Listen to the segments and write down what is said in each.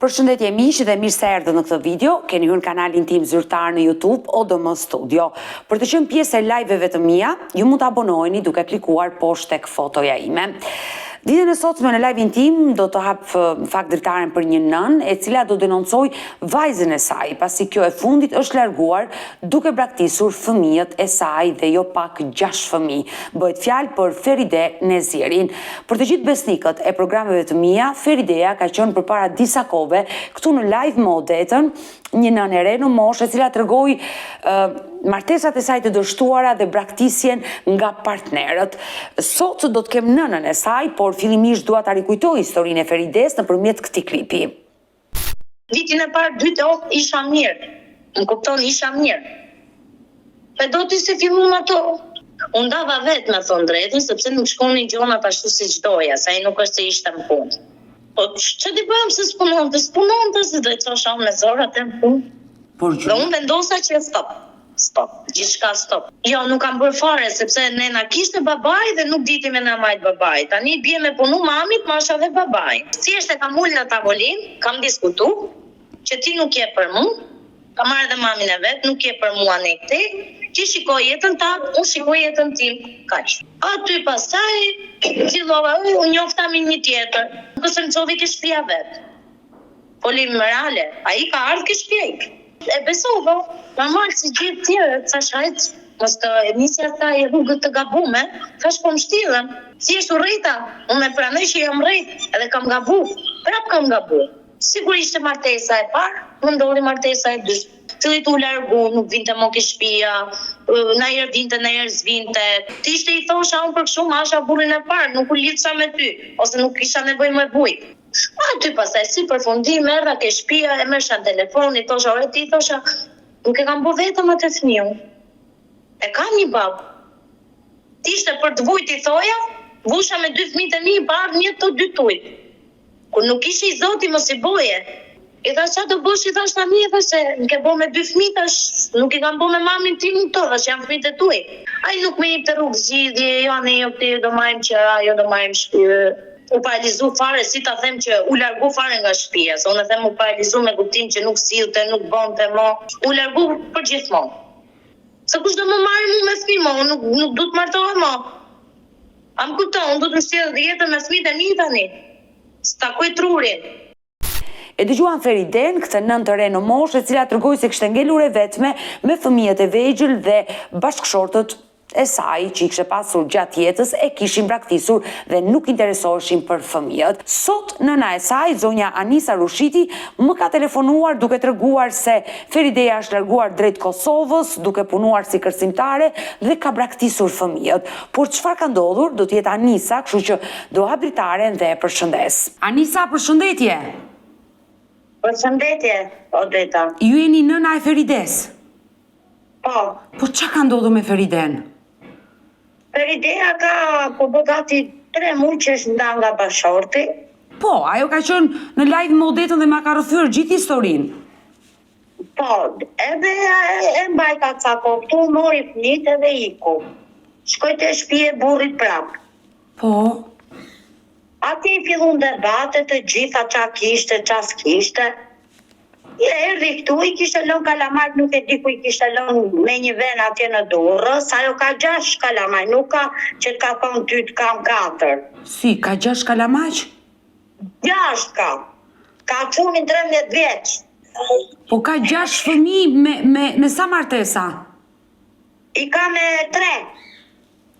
Përshëndetje miq dhe mirë se erdhët në këtë video. Keni hyrë në kanalin tim zyrtar në YouTube ODM Studio. Për të qenë pjesë e live-eve të mia, ju mund të abonoheni duke klikuar poshtë tek fotoja ime. Ditën e sotme në live-in tim do të hap në fakt dritaren për një nënë e cila do denoncojë vajzën e saj, pasi kjo e fundit është larguar duke braktisur fëmijët e saj dhe jo pak 6 fëmijë. Bëhet fjalë për Feride Nezirin. Për të gjithë besnikët e programeve të mia, Ferideja ka qenë përpara disa kohëve këtu në live me Odetën, një nënë e re në moshë e cila tregoi martesat e saj të dështuara dhe braktisjen nga partnerët. Sot do të kem nënën e saj, por fillimisht dua ta rikujtoj historinë e Ferides nëpërmjet këtij klipi. Vitin e parë dytë oh isha mirë më kupton isha mirë pe do ti se fillun ato u ndava vet me thon drejtën sepse nuk shkonin gjonat ashtu siç doja se ai nuk është se ishte në punë po ç'a t'i bëjmë se s'punonte s'punonte se do e çosha unë me zor atë në punë Por dhe unë vendosa që stop Stop. Gjithçka stop. Jo, nuk kam bërë fare, sepse ne na kishte babai dhe nuk diti me na majt babai. Tani i bie me punu mamit, masha dhe babai. Thjesht e kam ul në tavolinë, kam diskutu, që ti nuk je për mu, ka marrë edhe mamin e vet, nuk je për mua ne këtej, ti shiko jetën tat, unë shikoj jetën tim, kaq. Aty pastaj fillova, u njofta me një tjetër, nuk është se më çovi ke shpia vet. Folim reale, ai ka ardhë ke shpia ik. E besova, normal si gjithë tjerët, thash hajt, mos të nisja asaj rrugë të gabume, thash po mshtillem, thjesht u rrejta, unë e pranoj që jam rrejt, edhe kam gabu, prap kam gabu. Sikur ishte martesa e parë, më ndodhi martesa e dytë. Filloi tu u largu, nuk vinte mo ke shpia, najherë vinte, najherë s'vinte. Të ishte i thosha unë për kështu masha burrin e parë, nuk u lidhsha me ty, ose nuk kisha nevojë me vujt. Aty pastaj si përfundim erdha ke shpia e merrsha në telefon i thosha ore ti thosha nuk e kam bo vetëm atë fëmijën e kam një babë t'ishte për të vujt i thoja vujsha me dy fëmijët e mi i parë një të dy tujt kur nuk ishe i zoti mos i boje i thash ça do bësh i thash tani i thash se më ke bo me dy fëmijë thash nuk i kam bo me mamin tim këto thash janë fëmijët e tuj ai nuk më jepte rrugë zgjidhje jo ne jo këte do marrim qera jo do marrim shpi U paralizu fare, si ta them që u largu fare nga shpia, se unë e them u paralizu me kuptim që nuk sillte, nuk bonte mo, u largu përgjithmonë. Se kush do më marrë mu me fëmijë mo, unë nuk nuk du të martohem mo. A më kupton, unë du të mbështjell jetën me fëmijët e mi tani. S'takoj trurin. E dëgjuam Feriden, këtë nënë të re në moshë, e cila tregoi se kishte ngelur e vetme me fëmijët e vegjël dhe bashkëshortët e saj që i kishte pasur gjatë jetës e kishin braktisur dhe nuk interesoheshin për fëmijët. Sot nëna e saj, zonja Anisa Rushiti, më ka telefonuar duke treguar se Ferideja është larguar drejt Kosovës duke punuar si kërcimtare dhe ka braktisur fëmijët. Por çfarë ka ndodhur, do të jetë Anisa, kështu që do hap dritaren dhe e përshëndes. Anisa, përshëndetje! Përshëndetje, Odeta. Ju jeni nëna e Ferides? Po. Po ça ka ndodhur me Feriden? Ferideja ka po bë gati 3 muaj që është nda nga bashkëshorti. Po, ajo ka qenë në live me Odetën dhe ma ka rrëfyer gjithë historinë. Po, edhe e mbajta ca kohë këtu, mori fëmijët edhe iku. Shkoi te shtëpia e burrit prap. Po. Atje i fillun debate të gjitha ça kishte, ça s'kishte. I erdhi këtu, i kishte lënë kalamajt, nuk e di ku i kishte lënë me një ven atje në Durrës, ajo ka gjashtë kalamaj, nuk ka që të ka thonë ty të kam katër. Si, ka gjashtë kalamaj? Gjashtë ka. Ka çunin 13 vjeç. Po ka gjashtë fëmijë me me me sa martesa? I ka me tre.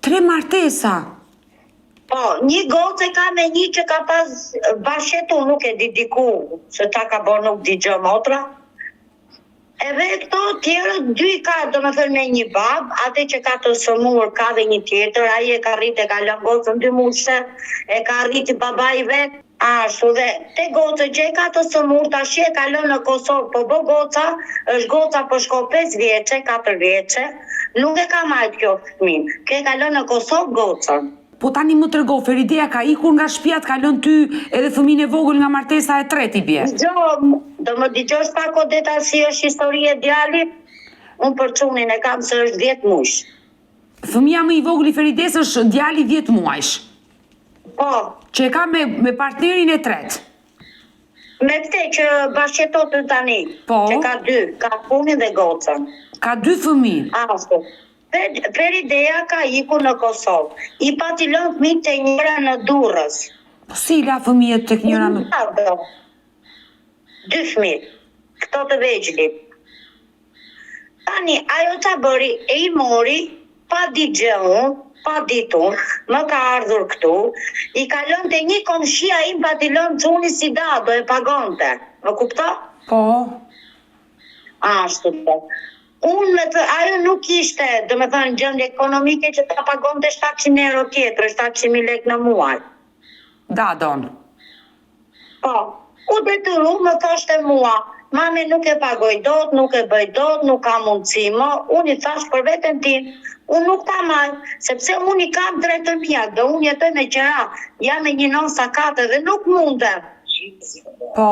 Tre martesa. Po, një gocë e ka me një që ka pas bashkëjetu, nuk e di diku, se ça ka bo nuk di gjë motra. Edhe këto tjerët dy i ka, domethënë me një babë, atë që ka të sëmurë ka dhe një tjetër, ai e ka rritë e ka lënë gocën dy mujshe, e ka rritë babai i vet. Ashtu dhe te goca që e ka të sëmurë tashi e ka lënë në Kosovë po bo goca është goca po shko 5 vjeçe 4 vjeçe nuk e ka majt kjo fëmin kjo e ka lënë në Kosovë gocën. Po tani më trego, Ferideja ka ikur nga shpia të ka lënë ty edhe fëmijën e vogël nga martesa e tretë i bie. Dëgjo, do më dëgjosh pak Odeta si është historia e djalit? Unë për çunin e kam se është 10 muajsh. Fëmija më i vogël i Ferides është djali 10 muajsh. Po. Që e ka me me partnerin e tretë. Me këte që bashkëjeton tani, Po. që ka dy, ka punin dhe gocën. Ka dy fëmijë. Ashtu. Ferideja ka ikur në Kosovë. I pati lënë fëmijët te njëra në Durrës. Po si i la fëmijët tek njëra në... Dy fëmijë, këto të vegjlit. Tani, ajo ça bëri, e i mori, pa ditë gjë unë, pa ditë unë, më ka ardhur këtu, i ka lënë te një komshia im pati lënë çuni si dado e pagonte. Më kupto? Po. Ashtu po. Unë me të, ajo nuk ishte, domethënë, gjendje ekonomike që ta pagonte 700 euro tjetër, 700.000 lekë në muaj. Dadon. Po, u detyru, më thoshte mua, mami nuk e pagoj dot, nuk e bëj dot, nuk kam mundësi më, unë i thash për veten tim, unë nuk ta maj, sepse unë i kam tre të mia dhe unë jetoj me qera, jam me një nonë sakate dhe nuk mundem. Po.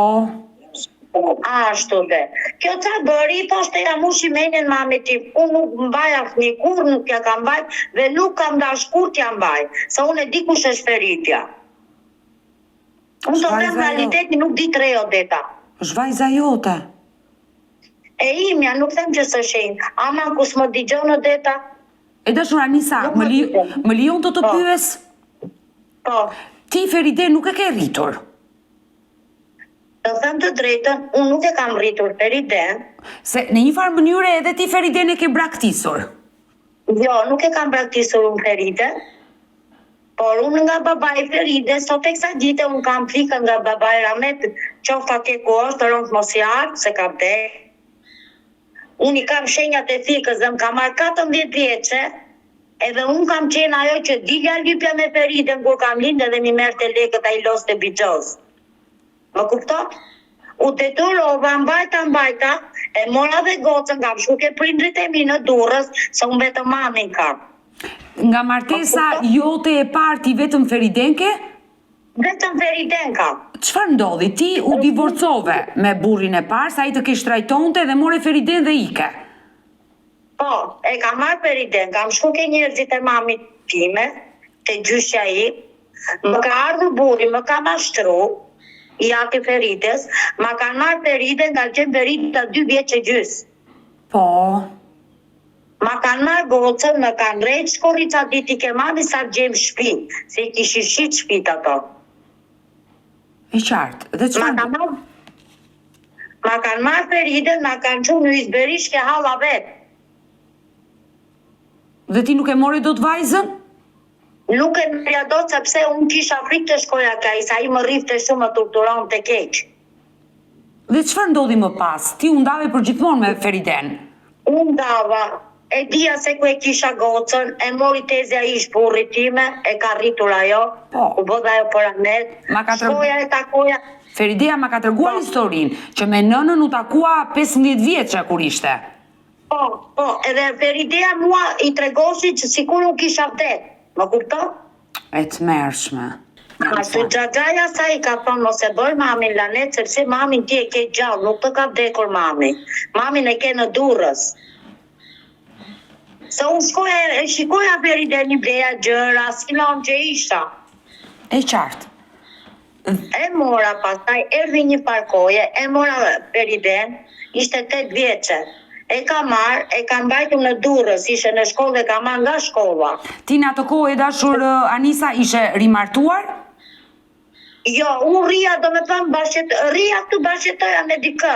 Ashtu dhe. Kjo ça bëri, i thoshte ja mushi menjen mamit tim, unë nuk mbaja fëmijë kurrë nuk ja kam mbajt dhe nuk kam dash kurrë t'ja mbaj, se unë e di kush është Feridja. Unë të them realitetin nuk di të rrej Odeta. Është vajza jote. E imja, nuk them që s'është e imja, ama ku s'më dëgjon Odeta. E dashur Anisa, më li, më lejon të të po. pyes? Po. Ti Feriden nuk e ke rritur. Të them të drejtën, unë nuk e kam rritur Feriden. Se në një farë mënyre edhe ti Feriden e ke braktisur. Jo, nuk e kam braktisur unë Feriden. Por unë nga babai i Ferides, sot e kësaj dite unë kam frikën nga babai Rahmet, qoftë atje ku është, rëntë mos i ardhtë, se ka vdek. Unë i kam shenjat e thikës dhe më ka marrë 14 vjeçe, edhe unë kam qenë ajo që dilja lypja me Feriden kur kam lind edhe m'i merrte lekët ai loste bixhoz. Më kupton? U detyrova, mbajta, mbajta, e mora dhe gocën, kam shku ke prindrit e mi në Durrës, se unë vetëm mamin kam. Nga martesa jote e parë ti vetëm Feriden ke? Vetëm Feriden kam. Çfarë ndodhi? Ti u divorcove me burrin e parë, se ai të keqtrajtonte dhe more Feriden dhe ike. Po, e kam marrë Feriden, kam shku ke njerëzit e mamit time, te gjyshja im, më ka ardhur burri, më ka mashtru, i ati Ferides, ma kanë marrë Feriden, ka qenë Ferida dy vjeç e gjys. Po. Ma kanë marrë gocën, më kanë rrejt, shko rri ca ditë ti ke mami sa të gjejmë shpi, se i kishin shit shpit ato. E qartë. Dhe Ma çfarë? kanë marrë Ma kanë marrë Feriden, ma kanë çu në Yzberish ke halla vet. Dhe ti nuk e more dot vajzën? Nuk e merrja dot sepse unë kisha frikë të shkoja ke ai, se ai më rrifte shumë, më torturonte keq. Dhe çfarë ndodhi më pas? Ti u ndave përgjithmonë me Feriden. U ndava, e dija se ku e kisha gocën, e mori tezja ish burrit time, e ka rritur ajo, Po. u bë dhe ajo për Ahmet, Ma ka treg- shkoja e takoja, Ferideja ma ka treguar Po. historinë që me nënën u takua 15 vjeçe kur ishte. Po, po, edhe Ferideja mua i tregosi që sikur unë kisha vdek, më kupton? E tmerrshme. Ashtu xhaxhaja saj i ka thënë mos e bëj mamin lanet sepse mamin ti e ke gjallë, nuk të ka vdekur mami. Mamin e ke në Durrës. Se unë shkoja e shikoja Feriden i bleja gjëra, si nonë që isha. E qartë. E mora pastaj, erdhi një farë kohe, e mora Feriden, ishte 8 vjeçe. E ka marrë, e ka mbajtur në Durrës, ishte në shkollë, e ka marrë nga shkolla. Ti në atë kohë e dashur Anisa ishe rimartuar? Jo, unë rrija, domethënë, bashkë, rrija këtu bashkëjetoja me dikë,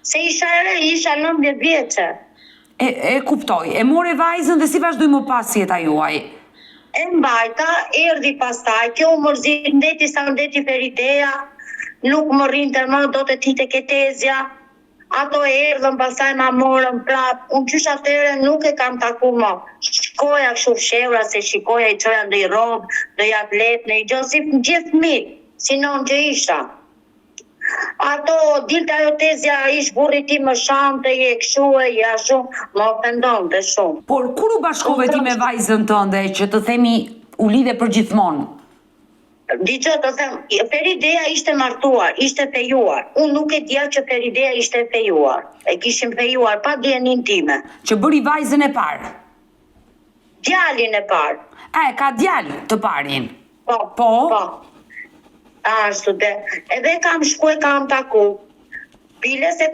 se isha e re, isha 19 vjeçe. E, e kuptoj. E more vajzën dhe si vazhdoi më pas jeta juaj? E mbajta, erdhi pastaj, kjo u mërzit, ndeti sa ndeti Ferideja, nuk më rrinte më, do të tite ke tezja. Ato erdhën, pastaj ma morën prap. Unë qysh atëherë nuk e kam taku më. Shkoja kështu fshehura se shikoja i çoja ndonjë rrobë, ndonjë atlet, ndonjë gjë si gjithë fëmijët, si nonë që isha. Ato dilte ajo tezja ish burri tim më shante, je kështu e je ashtu, më ofendonte shumë. Por kur u bashkove ti me vajzën tënde që të themi u lidhe përgjithmonë? Dëgjo të them, Ferideja ishte martuar, ishte fejuar. Unë nuk e dija që Ferideja ishte fejuar. E kishim fejuar pa dijeninë time. Që bëri vajzën e parë. Djalin e parë. A, e ka djalë të parin. Po. Po. Po. Ashtu de. Edhe kam shku e kam taku. Bile se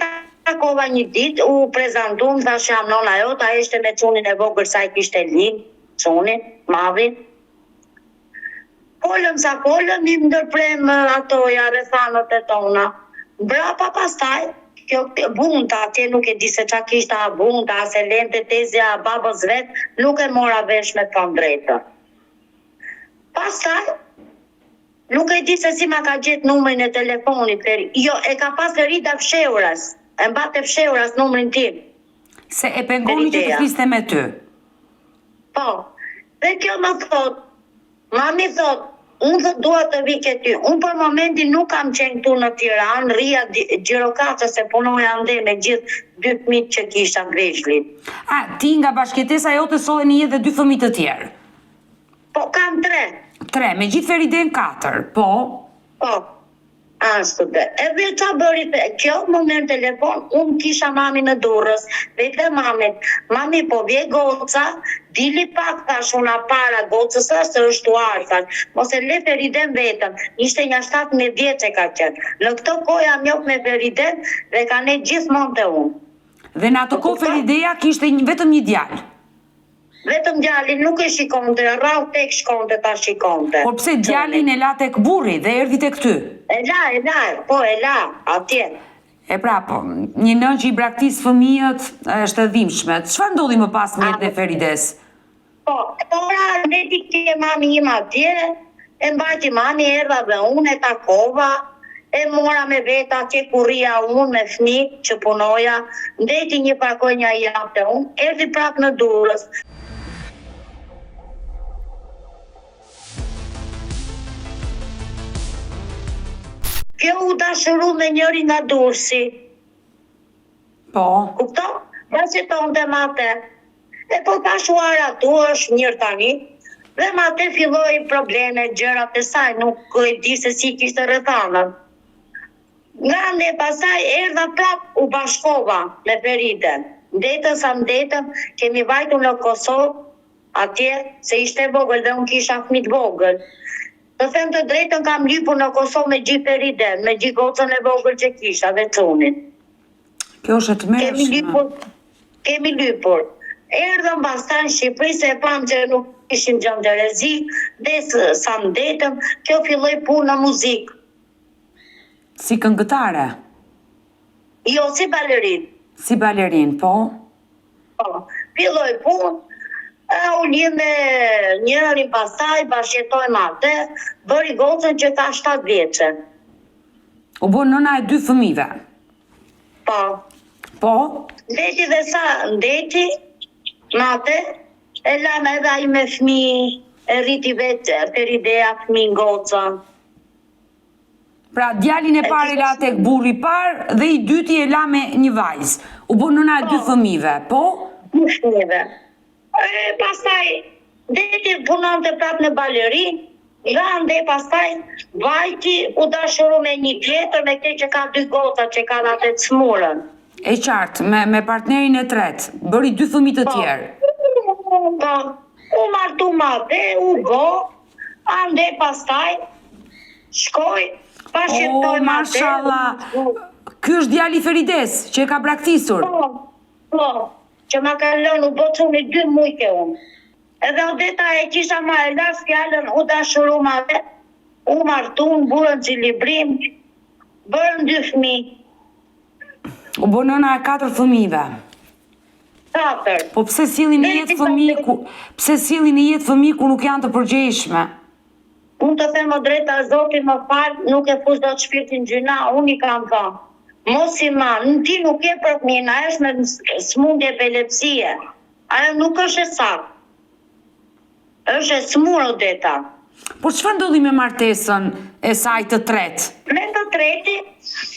takova një ditë, u prezantum, thash jam nona jote, ajo ishte me çunin e vogël sa e kishte lind, çunin, madhin. Folëm sa folëm, i ndërpremë atoja rrethanat e tona. Mbrapa pastaj, kjo bunta atje nuk e di se ça kishte a bunta, a s'e lente tezja babës vet, nuk e mora vesh me thënë drejtën. Pastaj, nuk e di se si ma ka gjetë numrin e telefonit, Feri, jo, e ka pas Ferida fshehurazi, e mbante fshehurazi numrin tim. Se e pengoni që të fliste me ty. Po. Dhe kjo më thotë, mami thotë, unë thotë dua të vi ke ty. Unë për momentin nuk kam qenë këtu në Tiranë, rrija Gjirokastër se punoja andej me gjithë dy fëmijët që kisha të vegjlit. A, ti nga bashkëjetesa jote solle në jetë dhe dy fëmijë të tjerë? Po, kam tre. Tre, me gjithë Feriden katër, po? Po. Ashtu de. Edhe ça bëri kjo më merr telefon, unë kisha mamin në Durrës, dhe i them mamit, mami po vje goca, dili pak thash una para gocës se është tuar thash, mos e le Feriden vetëm, ishte nja 17 vjeçe ka qenë. Në këtë kohë jam njoh me Feriden dhe ka nejt gjithmonë te unë. Dhe në atë kohë Ferideja kishte vetëm një djalë. Vetëm djalin nuk e shikonte, rrallë tek shkonte ta shikonte. Por pse djalin e la tek burri dhe erdhi tek ty? E la, e la, po e la, atje. E pra, po, një nënë që i braktis fëmijët është e dhimbshme. Çfarë ndodhi më pas me jetën e Ferides? Po, ora mbeti ke mami im atje, e mbajti mami, erdha dhe unë e takova, e mora me vete atje ku rrija unë me fëmijë që punoja, ndejti një farë kohë nja javë te unë, erdhi prapë në Durrës. Kjo u dashuru me njërin nga Durrësi. Po. Kupton? Bashkëjetonte me atë. E po thash u arratu është mirë tani. Dhe me atë filloi probleme, gjërat e saj, nuk e di se si kishte rrethanat. Nga andej pastaj erdha prap u bashkova me Feriden. Ndejtëm sa ndejtëm, kemi vajtur në Kosovë, atje, se ishte e vogël dhe unë kisha fëmijë të vogël. Të them të drejtën kam lypur në Kosovë me gjithë Feriden, me gjithë gocën e vogël që kisha dhe çunin. Kjo është e tmerrshme. Kemi lypur, kemi lypur. Erdhëm pastaj në Shqipëri se e pamë që nuk ishim gjendje rrezik, dhe sa ndejtëm, kjo filloi punë në muzikë. Si këngëtare? Jo, si balerinë. Si balerinë, po? Po, filloi punë, e u lidh me njërin pastaj, bashkëjetoi me atë, bëri gocën që ka 7 vjeçe. U bë nëna e dy fëmijëve. Po. Po? Ndejti dhe sa ndejti, me atë, e lamë edhe ai me fëmijë, e rriti vetë Feridea fëmijën gocën. Pra, djalin e parë e la tek burri i parë dhe i dyti e la me një vajzë. U bë nëna e dy po. fëmijëve, po? Dy fëmijëve. E pastaj ndejti punonte prapë në balerinë, nga andej pastaj vajti u dashuru me një tjetër, me këtë që ka dy goca që ka dhe atë të smurën. E qartë, me me partnerin e tretë, bëri dy fëmijë të Po. tjerë. Po. U martu me atë, u bo, Andej pastaj shkoi bashkëjetoi O, me atë. mashallah. Ky është djali i Ferides që e ka braktisur. Po, po, që ma ka lënë u bë çuni dy muj ke unë. Edhe Odeta e kisha ma e lash fjalën u dashuru me atë, u martun, burën cilibrim, bërën dy fëmijë. U bë nëna e katër fëmijëve. Katër. Po pse sjellin në jetë fëmijë ku pse sjellin në jetë fëmijë ku nuk janë të përgjegjshme? Unë të them Odeta Zoti më fal, nuk e fus dot shpirtin gjynah, unë i kam thënë. Mos i ma, ti nuk je për fëmijën, ajo është me sëmundje epilepsie. Ajo nuk është e saktë. Është e smur Odeta. Por çfarë ndodhi me martesën e saj të tretë? Me të tretin,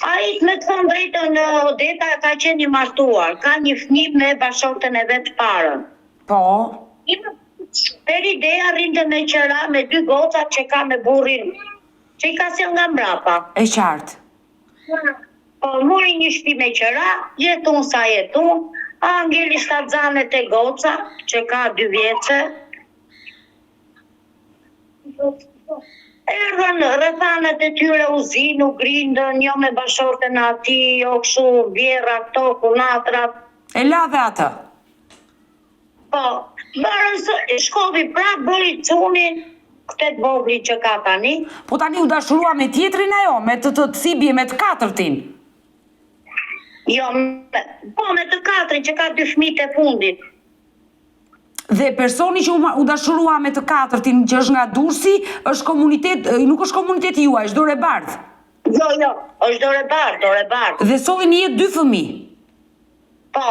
ai me të thënë drejtën Odeta ka qenë i martuar, ka një fëmijë me bashkëshorten e vet të parën. Po. Feridea rrinte me qera me dy gocat që ka me burrin që i ka sjellë nga mbrapa. E qartë. Po mori një shtëpi me qera, jetun sa jetun, a ngeli shtatzane te goca që ka dy vjeçe. Erdhën rrethanat e tyre u zinë, u grindën, jo me bashkëshorten e atij, jo kështu vjehrra këto, kunatrat. E la dhe atë. Po, mbarën së, shkovi prapë bëri çunin, këtë të voglin që ka tani. Po tani u dashurua me tjetrin ajo, me të të si bie me të katërtin. Jo, me, po me të katrin që ka dy fëmijët e fundit. Dhe personi që u dashurua me të katërtin që është nga Durrësi, është komunitet, nuk është komuniteti juaj, është Dorebardhë. Jo, jo, është Dorebardhë, Dorebardhë. Dhe solli në jetë dy fëmijë. Po.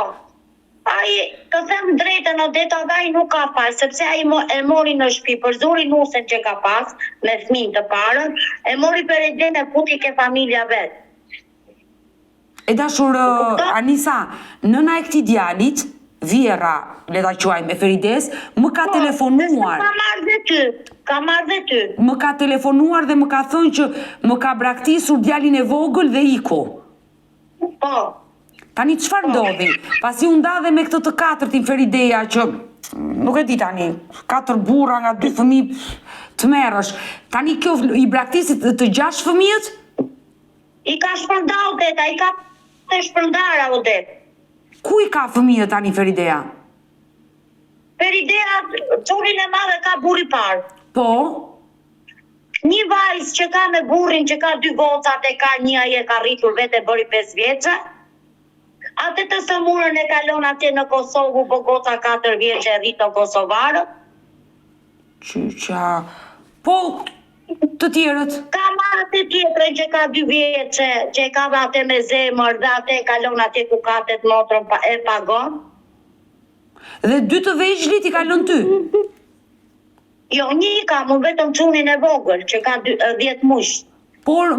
Ai, të them drejtën Odeta dhe ai nuk ka faj, sepse ai mo, e mori në shtëpi, përzuri nusen që ka pas me fëmijën të parën, e mori Feriden e futi ke familja vet. E dashur Anisa, nëna e këtij djalit, vjehrra, le ta quajmë e Ferides, më ka po, telefonuar. Ka marrë dhe ty, ka marrë dhe ty. Më ka telefonuar dhe më ka thënë që më ka braktisur djalin e vogël dhe iku. Po. Tani çfarë po. ndodhi? Pasi u nda dhe me këtë të katërtin Ferideja që nuk e di tani, katër burra nga dy fëmijë të merresh. Tani kjo i braktisi të gjashtë fëmijët? I ka shpërnda Odeta, i ka të shpërndara Odet. Ku i ka fëmijët tani Ferideja? Ferideja çunin e madh e ka burri i parë. Po. Një vajzë që ka me burrin që ka dy gocat e ka një ai e ka rritur vetë e bëri 5 vjeçe. Atë të sëmurën e ka lënë atje në Kosovë u bë goca 4 vjeçe e rritën kosovarët. Qyqa. Po, të tjerët? Ka marrë atë tjetrën që ka dy vjeçe, që e ka dhe atë me zemër dhe atë e ka lënë atje ku ka të motrën pa, e pagon. Dhe dy të vegjlit i ka lënë ty? Jo, një ka mu vetëm çunin e vogël që ka dy, 10 muaj. Por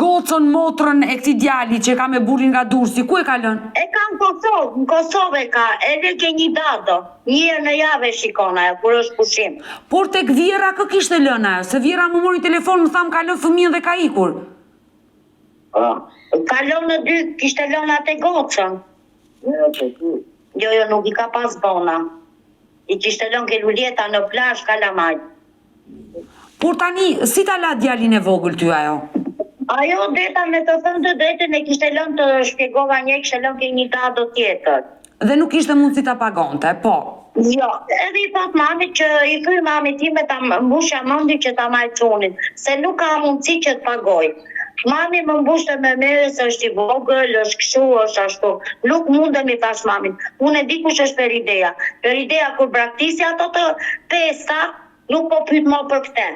gocën motrën e këtij djali që e ka me burrin nga Durrësi, ku e ka lënë? E ka në Kosovë, në Kosovë e ka, edhe ke një dado, një herë në javë e shikon ajo, kur është pushim. Por tek vjehrra kë kishte lënë ajo, se vjehrra më mori telefon, më tha më ka lënë fëmijën dhe ka ikur. Po, ka lënë në dy, kishte lënë atë gocën. Jo, jo, nuk i ka pas bona. I kishte lënë ke Luljeta në plazh kalamajt. Por tani, si ta la djalin e vogël ty ajo? Ajo Deta me të thënë të drejtën e kishte lënë të shpjegova një, kishte lënë ke një dado tjetër. Dhe nuk kishte mundësi ta pagonte, po. Jo, edhe i thot mamit që i thuj mamit time ta mbushja mendin që ta maj çunin, se nuk ka mundësi që të pagoj. Mami më mbushte me mere se është i vogël, është kështu, është ashtu. Nuk mundem i thash mamit. Unë e di kush është Ferideja. Ferideja kur braktisi ato të pesta, nuk po pyet më për këtë.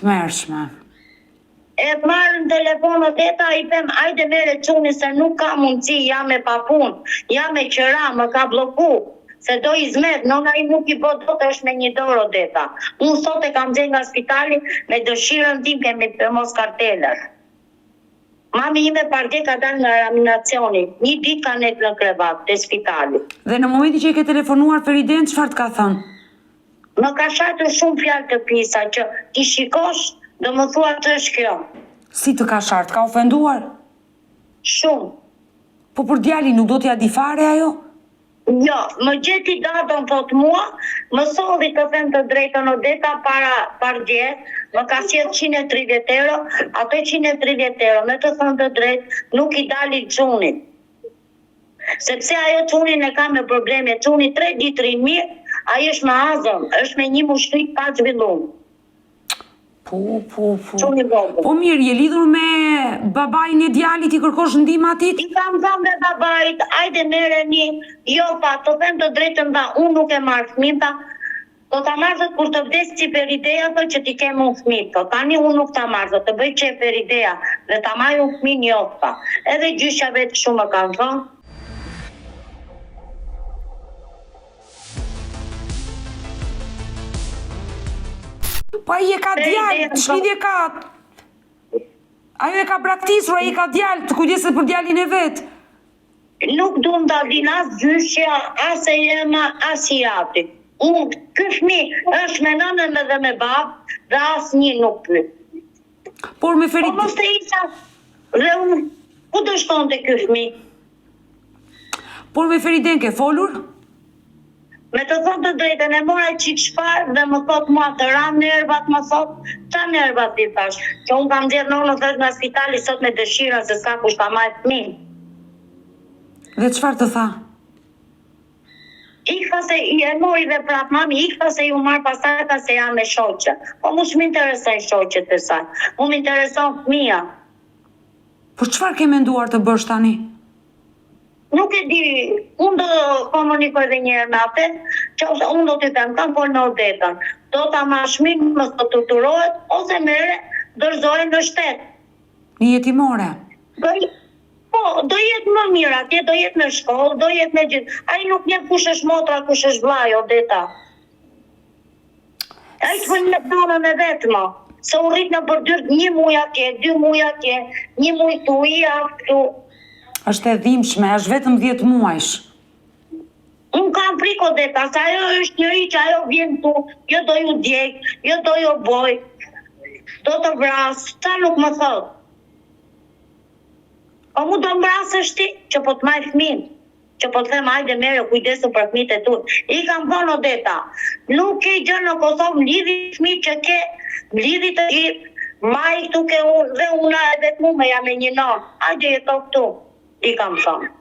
Tmerrshme. E marr në telefon Odeta, i them ajde mere çunin se nuk ka mundësi, jam e papunë, jam me qera, më ka blloku. Se do izmet, nona im nuk i bë dot është me një dorë Odeta. Unë sot e kam nxjerrë nga spitali me dëshirën tim kemi firmos kartelën. Mami ime pardje ka dalë nga reanimacioni, një ditë ka nejt në krevat te spitali. Dhe në momentin që e ke telefonuar Feriden, çfarë të ka thënë? Më ka shartur shumë fjalë të pisa që t'i shikosh do më thua ç'është kjo. Si të ka shartë, ka ofenduar? Shumë. Po për djalin nuk do t'ia di fare ajo? Jo, më gjeti dadon thot mua, më solli të them të drejtën Odeta para pardje, më ka sjell 130 euro, ato 130 euro, me të thënë të drejtë, nuk i dalin çunit. Sepse ajo çunin e ka me probleme, çuni tre ditë rrin mirë, ai është me azëm, është me një mushkëri pa zhvillum. Po, po, po. Çuni i vogël. Po mirë, je lidhur me babain e djalit, i kërkosh ndihmë atij? I kam thënë dhe babait, ajde merreni, jo tha, të them të drejtën tha, unë nuk e marr fëmijën tha, Do ta marr thot kur të vdes si Ferideja thot që t'i kem unë fëmijët thot tani unë nuk ta marr thot të bëj qejf Ferideja dhe ta maj unë fëmijën jo tha edhe gjyshja vet kështu më kanë thënë. Po ai e ka djalë, ç'lidhje ka? Ajo e ka braktisur, ai e ka djalë, të kujdeset për djalin e vet. Nuk dun ta din as gjyshja, as e jëma, as i ati. Unë, ky fëmi është me nënën dhe me babë dhe asnjë nuk pyet. Por me Ferid... Po mos të isha dhe unë, ku do shkonte ky fëmi? Por me Feriden ke folur? Me të thënë të drejtën e mora çik shparë dhe më thotë mua të ranë nervat më thotë, ça nervat i thash, që unë kam nxjerrë nonën thash nga spitali sot me dëshirën se s'ka kush ta majë fëmijën. Dhe çfarë të tha? Ik tha se i e mori dhe prap mami, ik tha se ju marr pastaj tha se jam me shoqe. Po mu s'më interesojnë shoqet e saj, mu më intereson fëmija. Po çfarë ke menduar të bësh tani? Nuk e di, unë do komunikoj edhe një herë me atë, qoftë unë do t'i them, kam fol me Odetën, do ta marrësh fëmijën mos të torturohet ose merre dorëzoje në shtet. Në jetimore. Do Po, do jetë më mirë atje, do jetë në shkollë, do jetë me gjithë. Ai nuk njeh kush është motra, kush është vllai, Odeta. Ai s'po njeh nënën e vet më, se u rrit nëpër dyert një muj atje, dy muj atje, një muj këtu, i javë këtu. Është e dhimbshme, është vetëm 10 muajsh. Unë kam frikë Odeta, se ajo është njeri që ajo vjen këtu, jo do ju djeg, jo do ju boj, do të vras, ça nuk më thot. Po mu do më vrasësh ti, që po të maj fëmijën. Që po të them hajde merre kujdesu për fëmijët e tu. I kam thënë Odeta, nuk ke gjë në Kosovë mblidhi fëmijët që ke, mblidhi të gjithë, maji këtu ke unë dhe unë e vetmume jam me një nonë, hajde jeto këtu, i kam thënë.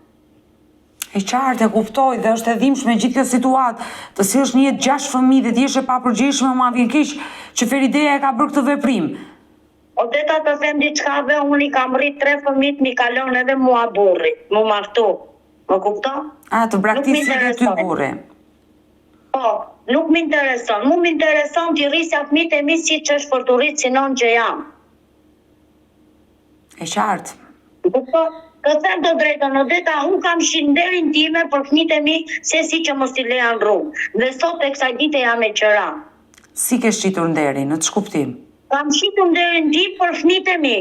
E qartë, e kuptoj dhe është e dhimbshme gjithë kjo situatë, të sjellësh në jetë gjashtë fëmijë dhe të jesh e papërgjegjshme, mua më vjen keq që Ferideja e ka bërë këtë veprim. Odeta të them diçka dhe unë i kam rrit tre fëmijët m'i ka lënë edhe mua burri m'u martu më kupton A të braktisi edhe ty burri. Po nuk më intereson mu më intereson t'i rrisja fëmijët e mi siç është për t'u rrit si nonë që jam. E qartë. Më kupton? Të them të drejtën Odeta unë kam shit nderin time për fëmijët e mi se si që mos t'i leja në rrugë dhe sot e kësaj dite jam me qera. Si ke shitur nderin, në ç'kuptim? Kam shitur nderin tim për fëmijët e mi.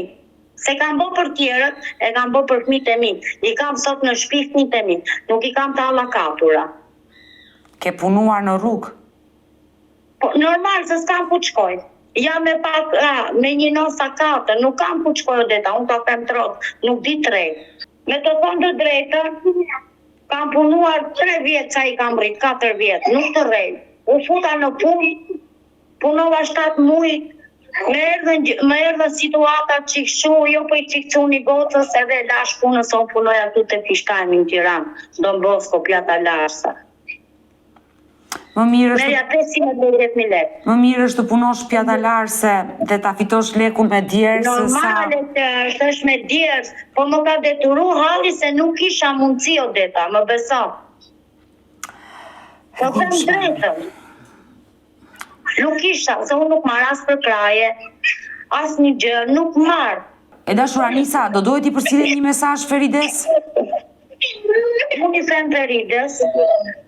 S'e kam bo për tjerët, e kam bo për fëmijët e mi. I kam sot në shpi fëmijët e mi. Nuk i kam të hallakatura. Ke punuar në rrugë? Po, normal, se s'kam ku të shkoj. Jam me pak, a, me një nonë sakate, nuk kam ku të shkoj Odeta, unë ta them trotë, nuk di të rrej. Me të thënë të drejtën, kam punuar tre vjet sa i kam rrit, katër vjet, nuk të rrej. U futa në punë, Punova shtatë muj, më erdhën më erdhën situata çik shu, jo po i çik çuni gocës edhe e lash punën se unë punoja këtu te Fishtajmi në Tiranë, Don Bosko, pjatalarëse. Më mirë është Merrja 550.000 lekë. Më mirë është të punosh pjatalarëse dhe ta fitosh lekun me djersë se sa Normale që është, është me djersë, po më ka detyru halli se nuk kisha mundësi Odeta, më beso. Po them drejtën. Nuk kisha, se unë nuk marr as përkrahje, asnjë gjë, nuk marr. E dashur Anisa, do doje t'i përcillje një mesazh Ferides? Unë i them Ferides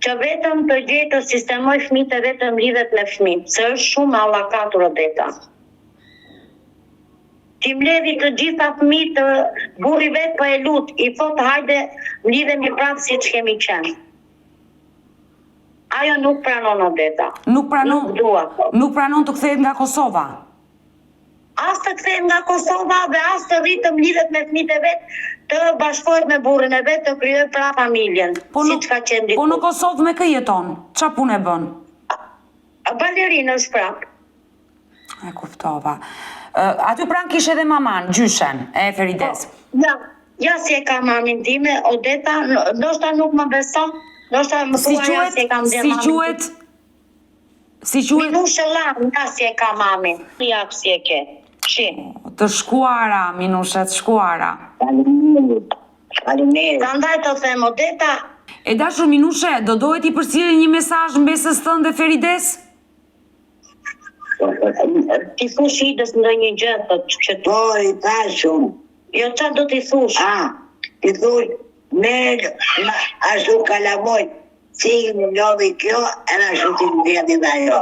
që vetëm të gjejë të sistemojë fëmijët e vet të mblidhet me fëmijët, se është shumë e hallakatur Odeta. T'i mbledhi të gjitha fëmijët, burri vet po e lut, i thotë hajde mblidhemi prapë siç kemi qenë. Ajo nuk pranon Odeta. Nuk pranon, Nuk dua. nuk pranon të kthehet nga Kosova. As të kthehet nga Kosova dhe as të rrijë të mblidhet me fëmijët e vet, të bashkohet me burrin e vet, të krijojë prapë familjen, Po në, siç ka qenë po në dikur. Kosovë me kë jeton? Ça pune bën? Balerinë është prapë. E kuptova. Aty pranë kishe edhe maman, gjyshen e Ferides. Po, ja, ja si e kam mamin time, Odeta, ndoshta nuk më beson, ndoshta më si thua ja si e kam si dhe mamin. quhet? Si quhet? Minushe Llan, ja si e kam mamin. Ja si e ke. Shi. Të shkuara, Minushe, të shkuara. Faleminderit. Faleminderit. Prandaj të them Odeta, E dashur Minushe, do doje t'i përcillje një mesazh mbesës tënde Ferides? T'i thush Idës ndonjë gjë, thotë që Po, i thash unë. Jo, ça do t'i thush? A, t'i thush, merr, ma, ashtu kalamojt, si i mblodhi kjo, edhe ashtu t'i mbledhi dhe ajo.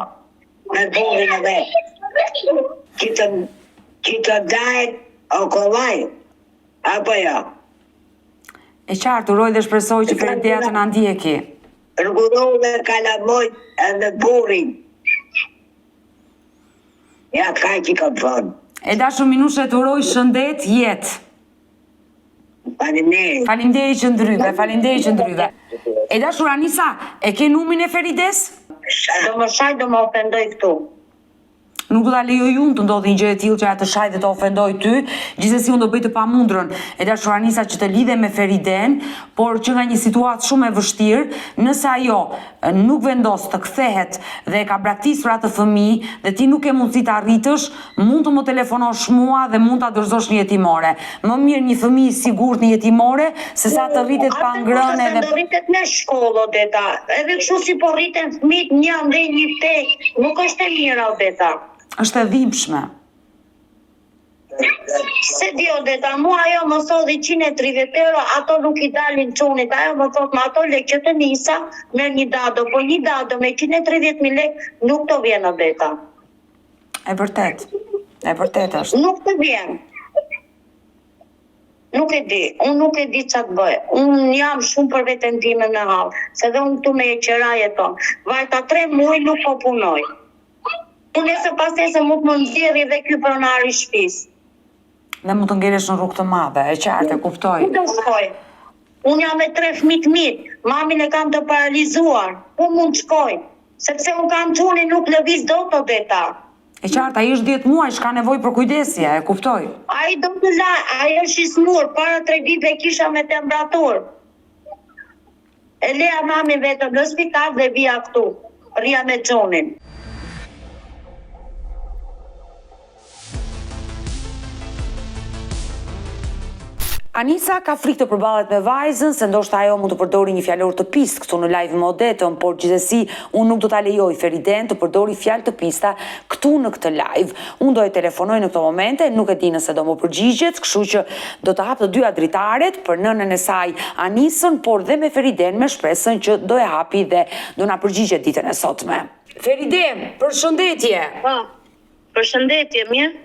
Me burrin e vet. Që të, që të dahet, o kollaj, apo jo. E qartë, uroj dhe shpresoj që Ferideja të na ndjeki. Rregullohu me kalamojt edhe burrin. Ja kaq i kam thënë. E dashur Minushe të uroj shëndet, jetë. Faleminderit. Faleminderit që ndryve, faleminderit që ndryve. E dashur Anisa, e ke numrin e Ferides? Do më shaj, do më ofendoj këtu. Nuk do ta lejoj unë të ndodhi një gjë e tillë që ajo të shaj dhe të ofendoj ty, gjithsesi unë do bëj të pamundurën, e dashur Anisa që të lidhem me Feriden, por që nga një situatë shumë e vështirë, nëse ajo nuk vendos të kthehet dhe e ka braktisur atë fëmijë dhe ti nuk ke mundësi ta rritësh, mund të më telefonosh mua dhe mund ta dorëzosh në jetimore. Më mirë një fëmijë i sigurt në jetimore, se sa të rritet pa ngrënë edhe Do rritet në shkollë Odeta, edhe kështu si po rriten fëmijët një andej një këtej, nuk është e mira Odeta. Është e dhimbshme. Se di Odeta, mua ajo më solli 130 euro, ato nuk i dalin çunit, ajo më thot me ato lekë që të nisa, merr një dado, po një dado me 130.000 lekë nuk të vjen Odeta. E vërtet. E vërtet është. Nuk të vjen. Nuk e di, unë nuk e di ça të bëj. Unë jam shumë për veten time në hall, se dhe unë këtu me qera jeton. Vajta tre muaj nuk po punoj. Unë nesër pas nesër mund të më nxjerri dhe ky pronari i shtëpisë. Dhe mund të ngelesh në rrugë të madhe, e qartë, e kuptoj. Ku do shkoj? Unë jam me tre fëmijë të mi, mamin e kam të paralizuar. Ku mund të shkoj? Sepse unë kam çunin nuk lëviz dot Odeta. E qartë, ai është 10 muajsh, ka nevojë për kujdesje, e kuptoj. Ai do të la, ai është i smur, para tre ditëve kisha me temperaturë. E leja mamin vetëm në spital dhe vija këtu, rria me çunin. Anisa ka frikë të përballet me vajzën, se ndoshta ajo mund të përdori një fjalor të pistë këtu në live me Odetën, por gjithsesi unë nuk do ta lejoj Feriden të përdori fjalë të pista këtu në këtë live. Unë do e telefonoj në këto momente, nuk e di nëse do më përgjigjet, kështu që do të hap të dyja dritaret për nënën e saj Anisën, por dhe me Feriden me shpresën që do e hapi dhe do na përgjigjet ditën e sotme. Feride, përshëndetje. Po. Përshëndetje, mirë.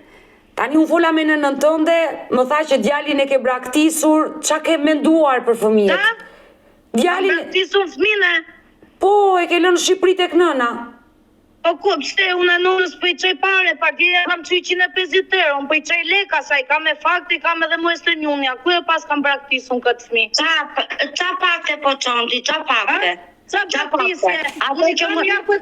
Tani unë fola me nënën tënde, më tha që djalin e ke braktisur, ça ke menduar për fëmijët? Ta? Djalin, Braktisur fëmijën e? po, e ke lënë në Shqipëri tek nëna. Po ku, pse unë nënës po i çoj pare, pardje ja kam çu 150 euro, unë po i çoj lek asaj, kam me fakte, kam edhe mu Western Union, ku e pas kam braktisur këtë fëmijë? Ça, ça fakte po çon ti, ça fakte? Ça braktise? Ato që më ato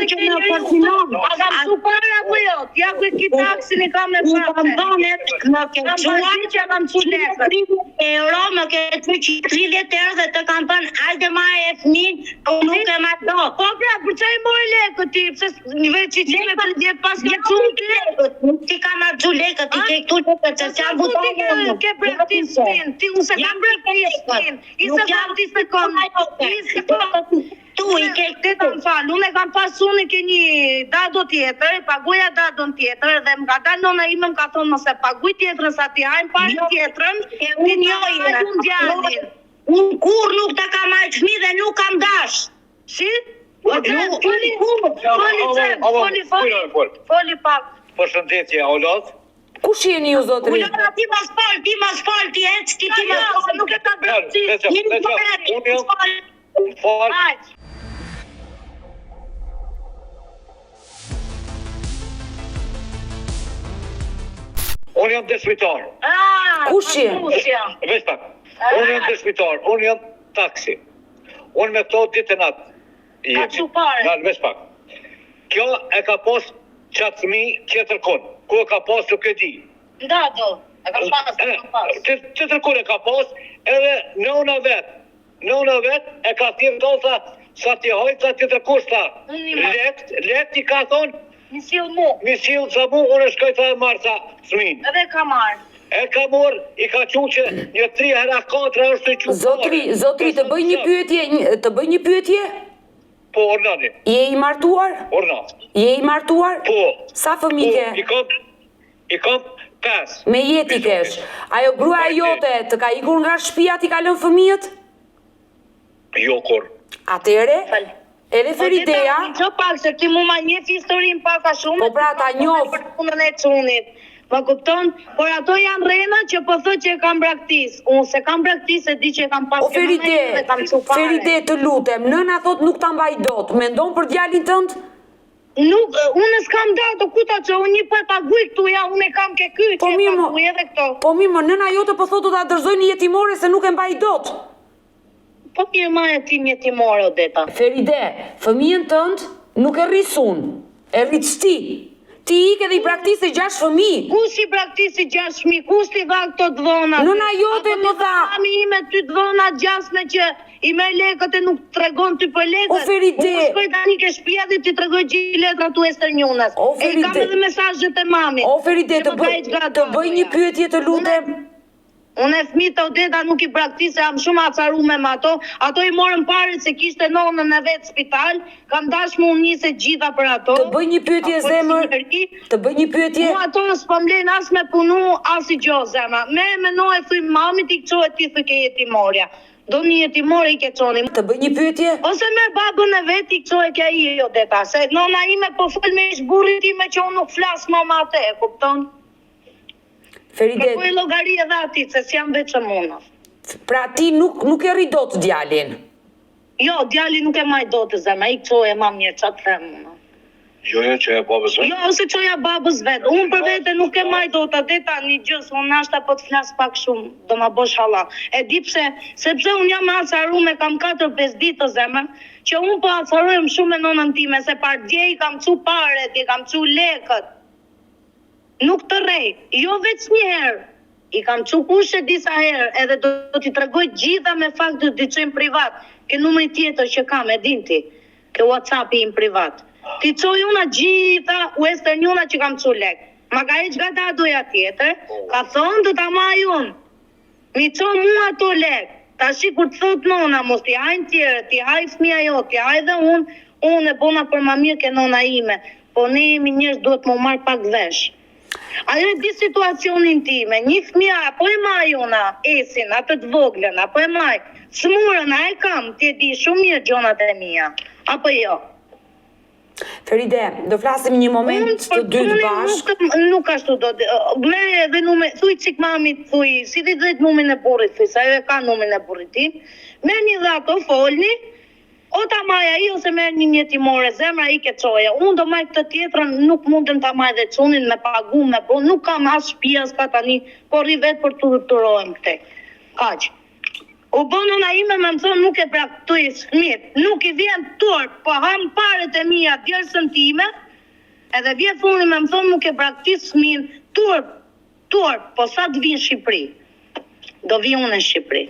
që më përfinon. A kam çu pare apo jo? Ja ku e ki taksin i kam me fakte. Unë kam dhënë më ke çuar që kam çu lekët. 30 euro, më ke çu 30 euro dhe të kam thënë hajde marrë fëmijën, unë nuk e marr dot. Po pra, për çfarë i more lekët ti? Pse një veç i 130 pas ke çu ti? Nuk ti kam harxhu lekët, ti ke këtu lekët, se s'jam budallë. Ke braktis fëmijën, ti unë s'e kam braktis fëmijën. I se kam ti se kom, i se kom. Tu i ke këtë më fal, unë e kam pas unë ke një dado tjetër, paguja dadon tjetër dhe më ka dalë nona ime më ka thonë mos e paguj tjetrën sa ti hajmë parë jo, tjetrën, ti jo, jo, unë djalin. Unë kurrë nuk ta kam marrë fëmijë dhe nuk kam dash. Si? O Xhem, foli, foli Xhem, foli, foli, foli pak. Përshëndetje, Olot. Kush jeni ju zotëri? Ulona ti mos fol, ti mos fol, ti ec, ti ti mos fol. Nuk e ta braktis. Unë jam fal. Unë jam dëshmitar. Ah, Kush je? Veç pak. Unë jam dëshmitar, unë jam taksi. Unë me këto ditë e natë jemi. Nal, veç pak. Kjo e ka pas qatë fëmi tjetër kun. Ku e ka pas nuk e di. Ndado, e ka pas, e ka pas. Tjetër kun e ka pas, edhe nëna vet. Nëna vet e ka thirrë do tha, sa t'i haj, tha tjetër kush tha. Lekt, lekt i ka thonë, Mi sill mu. Mi sill tha mu, unë e shkoj tha e marr tha fëmin. Edhe ka marrë. E ka marrë, i ka qu që një tri herë a katra është të qu Zotri, zotri, të bëj një pyetje, të bëj një pyetje? Po, urdhnoni. Je i martuar? Urdhno. Je i martuar? Po. Sa fëmijë Po, ke? i kam, i kam pes. Me jetë i kesh. Ajo gruaja jote të ka ikur nga shtëpia, t'i ka lënë fëmijët? Jo, kurrë. Atëhere, edhe Ferideja, Po, Ço pak se ti mu ma njeh historinë pak a shumë. Po pra, ta njoh. Për punën e çunit. Më kupton? Por ato janë rrena që po thotë që e kam braktis. Unë se kam braktis, e di që e kam pas o Feride, dhe kam çu pare. Feride të lutem, nëna thot nuk ta mbaj dot, mendon për djalin tënd? Nuk, unë s'kam dato, ku ta çoj, unë një po e paguaj këtu, ja, unë e kam ke ky, Po që e mirë, mo, paguaj edhe këto. po mirë, mo, nëna jote po thotë do ta dorëzoj në jetimore se nuk e mbaj dot. Po mirë maje ti n'jetimore Odeta. Feride, fëmijën tënd nuk e rris unë, e rrit ti. Ti ike dhe i braktise gjashtë fëmijë. Kush i braktisi gjashtë fëmijë, kush t'i dha këto të dhëna ty? Nëna jote Apo më t'i dha dha. mami ime ty të dhëna gjasme që i merr lekët e nuk të tregon ty për O lekët? Feride. Unë shkoj tani ke shtëpia dhe t'i tregoj gjithë letrat Western Unionas. O E i kam Feride. edhe mesazhet e mamit. O Feride, Që të më ka bëj heq nga të bëj një dadoja. pyetje të Unë lutem. Unë fëmijët Odeta nuk i braktis se jam shumë acarume me ato, ato i morën paret se kishte nonën e vet spital, kam dash me u nis e gjitha për ato. Të bëj një pyetje Apo zemër, si njeri. të bëj një pyetje. Mua ato s'po më lejnë as me punu, as i gjo zemra. Merre menoje thuj mamit i çohet ti thuj ke jetimorja. Do një jetimore i ke çoni. Të bëj një pyetje? Ose merr babën e vet i çohet ke ai Odeta, se nona ime po fol me ish burrin tim që unë nuk flas më me atë, e kupton? Feride, Kërkoj llogari edhe atij, se s'jam vetëm unë. pra ti nuk nuk e rrit dot djalin. Jo, djali nuk e maj dot zemra, i çoje ma mirë, ça të them unë. Jo, jo, që e babës vet. Jo, ose çoja babës vet. Unë për vete nuk e maj dot atë tani gjë, se unë nashta po të flas pak shumë, do ma bësh halla. E di pse, sepse unë jam e acarume, kam 4-5 ditë zemër, që unë po acarohem shumë me nonën time, se pardje i kam çu paret, i kam çu lekët. Nuk të rrej, jo veç një herë. I kam çu kush e disa herë, edhe do t'i tregoj gjitha me fakt do t'i çoj në privat. Ke numri tjetër që kam, e din ti. Ke WhatsAppi im privat. T'i çoj una gjitha Western Union që kam çu lek. Ma ka heq nga dadoja tjetër, ka thonë do ta maj unë. Mi ço mua ato lek. Tashi kur të thot nona, mos t'i hajnë tjerët, t'i haj fëmija jot, t'i haj dhe unë, unë e bona për ma mirë ke nona ime. Po ne jemi njerëz duhet më marr pak vesh. Ajo e di situacionin time, një fëmijë apo e maj una, Esin, atë të voglën, apo e maj, smurën, a e kam, ti e di shumë mirë gjonat e mia, apo jo. Feride, do flasim një moment Unë të për dytë punin bashkë. Nuk, nuk ashtu do, merre edhe numrin, thuj çik mamit, thuj, si ti drejt numrin e burrit, thuj, se ajo e ka numrin e burrit tim. Merrni dhe ato folni, o ta maj ai ose merr një jetimore, zemra i ke çoje. Unë do maj këtë tjetrën, nuk mundem ta maj dhe çunin me pagu, me bo, nuk kam as shtëpi as ka tani, po rri vetë për të turohem këtej. Kaq. U bë nëna ime me më thonë nuk e braktis fëmijët, nuk i vjen turp, po ham paret e mia, djersën time, edhe vjen fundi me më thonë nuk e braktis fëmijën, turp, turp, po sa të vi në Shqipëri. Do vi unë në Shqipëri.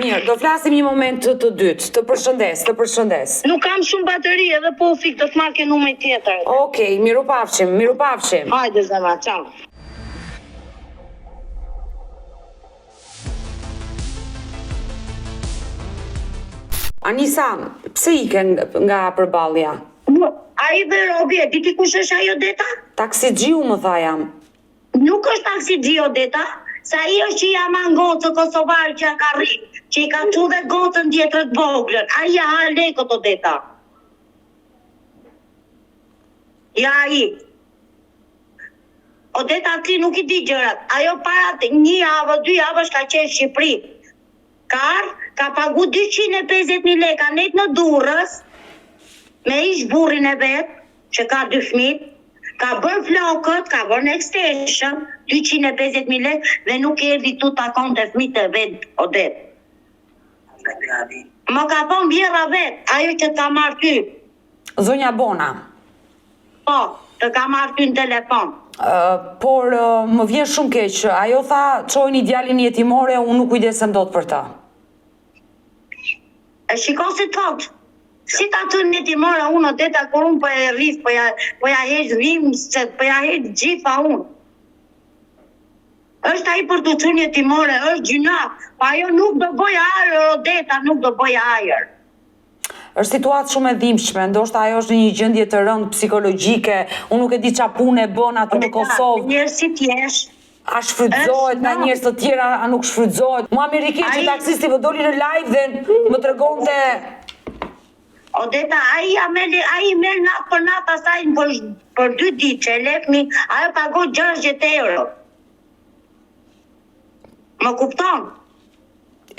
Mirë, do flasim një moment të, të dytë. Të përshëndes, të përshëndes. Nuk kam shumë bateri edhe po u fik do të marr ke numrin tjetër. Okej, mirupafshim, mirupafshim. Hajde zemra, ciao. Anisa, pse ike nga, nga përballja? Ai dhe Robi, e di ti kush është ajo deta? Taksixhiu më tha jam. Nuk është taksixhi o deta, se ai është që ja man gocën kosovar që ja ka rrit, që i ka çu dhe gocën tjetër të voglën. Ai ja ha lekët o deta. Ja ai. O deta ti nuk i di gjërat. Ajo para të- një javë, dy javësh ka qenë në Shqipëri. Ka ardh, ka pagu 250.000 leka net në Durrës, me ish burrin e vet, që ka dy fëmijë, ka bërë flokët, ka bërë në extension, 250.000 lek dhe nuk erdhi tu takonte fëmijët e vet, o det. Më ka thonë vjerra vet, ajo që të ka marrë ty. Zonja Bona. Po, të ka marrë ty në telefon. Ë, por ë, më vjen shumë keq. Ajo tha, çojni djalin jetimore, unë nuk kujdesem dot për të. E shiko si thot. Si ta të një timore unë o deta kur unë po e rris, po ja, po ja heq dhimbse, po ja heq gjitha unë. Është ai për të çuar një timore, është gjynah, po ajo nuk do bëj ajër o deta, nuk do bëj ajër. Është situatë shumë e dhimbshme, ndoshta ajo është në një gjendje të rëndë psikologjike. Unë nuk e di çfarë pune bën aty në Kosovë. Njerëz si t'jesh, A shfrytëzohet Është, nga no. njerëz të tjera, a nuk shfrytëzohet? Mua më rikej që Ai- taksisti më doli në live dhe më tregonte O deta, ai ja merr, ai merr natë për natë asaj për, për dy ditë që e lefni, ajo pagon 60 euro. Më kupton?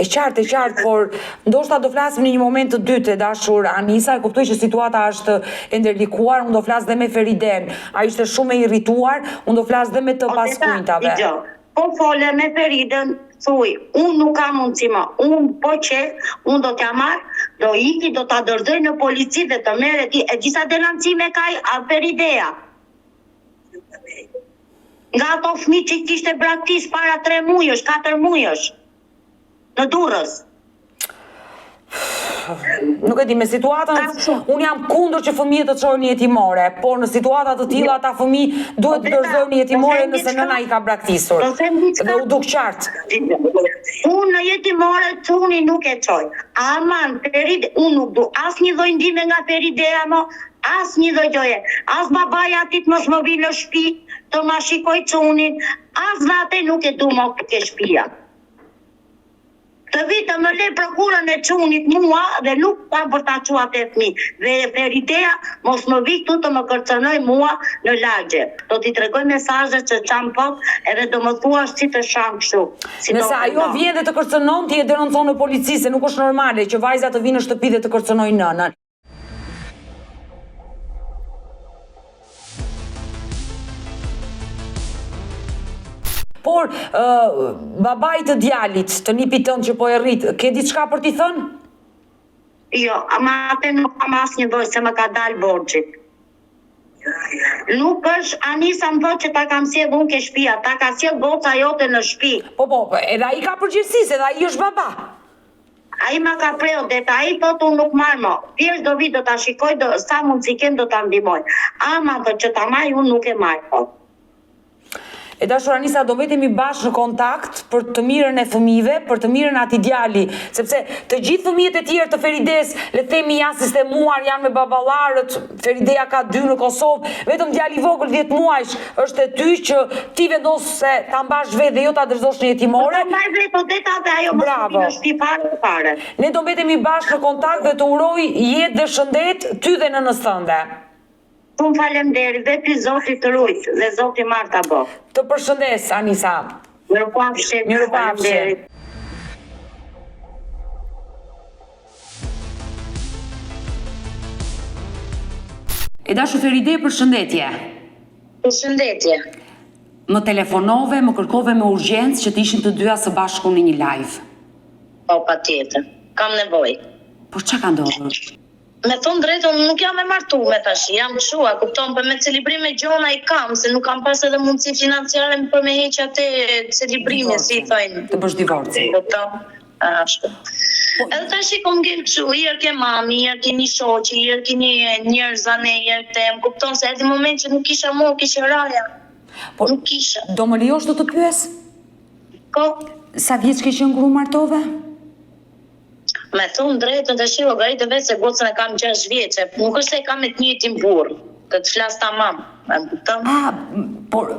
E qartë, e qartë, por ndoshta do flasim në një moment të dytë, e dashur Anisa, e kuptoj që situata është e ndërlikuar, unë do flas dhe me Feriden. Ai ishte shumë e irrituar, unë do flas dhe me të O, pas Deta, kuintave. dëgjo, Po fole me Feridën, Thuj, unë nuk kam mundësi më, unë po qe, unë do t'ja marr, do iki, do ta dorëzoj në polici dhe të merret ti, e di sa denoncime ka ai, a Feridea. Nga ato fëmijë që i kishte braktis para tre mujësh, katër mujësh, në Durrës. Nuk e di, me situatën, unë jam kundër që fëmijët të çohen në jetimore, por në situata të tilla ata fëmijë duhet të dorëzohen në jetimore nëse nëna i ka braktisur. Dhe u duk qartë. Unë në jetimore çunin nuk e çoj. Aman, Ferid, unë nuk du asnjë lloj ndihme nga Feridea mo, asnjë lloj gjoje. As babai i atij të mos më vijë në shtëpi, të ma shikoj çunin, as dhe atë nuk e du mo ke shtëpia. Të vi të më le prokurën e çunit mua dhe nuk kam për ta çu atë fëmijë dhe Feridea mos më vi këtu të më kërcënoj mua në lagje do t'i tregoj mesazhet që ça më thot edhe do më thuash si të shan kështu si do Nëse ajo vjen dhe të kërcënon ti e denoncon në polici se nuk është normale që vajza të vijë në shtëpi dhe të kërcënojë nënën. Por, babait të djalit, të nipit tënd që po e rrit, ke diçka për t'i thënë? Jo, ama atë nuk kam asnjë lloj se më ka dalë borxhit. Nuk është Anisa më thotë që ta kam sjellë unë ke shtëpia, ta ka sjellë goca jote në shtëpi. Po, po, edhe ai ka përgjegjësi, se edhe ai është baba. Ai ma ka pre Odeta, ai thotë unë nuk marr mo, thjesht do vi do ta shikoj do sa mundësi kem do ta ndihmoj. Ama thotë që ta marr unë nuk e marr thotë. E dashur Anisa, do mbetemi bashkë në kontakt për të mirën e fëmijëve, për të mirën e atij djali, sepse të gjithë fëmijët e tjerë të Ferides, le të themi janë sistemuar, janë me baballarët, Ferideja ka dy në Kosovë, vetëm djali i vogël 10 muajsh është te ty që ti vendose ta mbash vetë dhe jo ta dorëzosh në jetimore. Po ta mbaj vetë Odeta dhe ajo mos të vi në shtëpi fare fare. Ne do mbetemi bashkë në kontakt dhe të uroj jetë dhe shëndet ty dhe nënës tënde. Shumë faleminderit dhe ty Zoti të rujt dhe Zoti marë ta bëftë. Të përshëndes Anisa. Mirupafshim. Mirupafshim. E dashur Feride, përshëndetje. Përshëndetje. Më telefonove, më kërkove me urgjencë që të ishim të dyja së bashku në një live. Po, patjetër. Kam nevojë. Por ça ka ndodhur? Me thonë drejtë unë nuk jam e martume tashi, jam kshu, a kupton, po me celibrime gjona i kam, se nuk kam pas edhe mundësi financiare për me heq atë celibrimin, si i thojnë. Të bësh divorcin. Kupton? Ashtu. Po, edhe tashi kom ngel kshu, herë ke mami, herë ke një shoqe, herë ke një njerëz anej, herë te, më kupton se erdhi moment që nuk kisha mo, kisha raja. Po, nuk kisha. Do më lejosh të të pyes? Po. Sa vjeç ke qenë kur u martove? Me thonë drejtën tashi llogarite vetë se gocën e kam 6 vjeçe, nuk është se e kam me të njëjtin burrë, të të flas tamam, e më kupton? Ah, por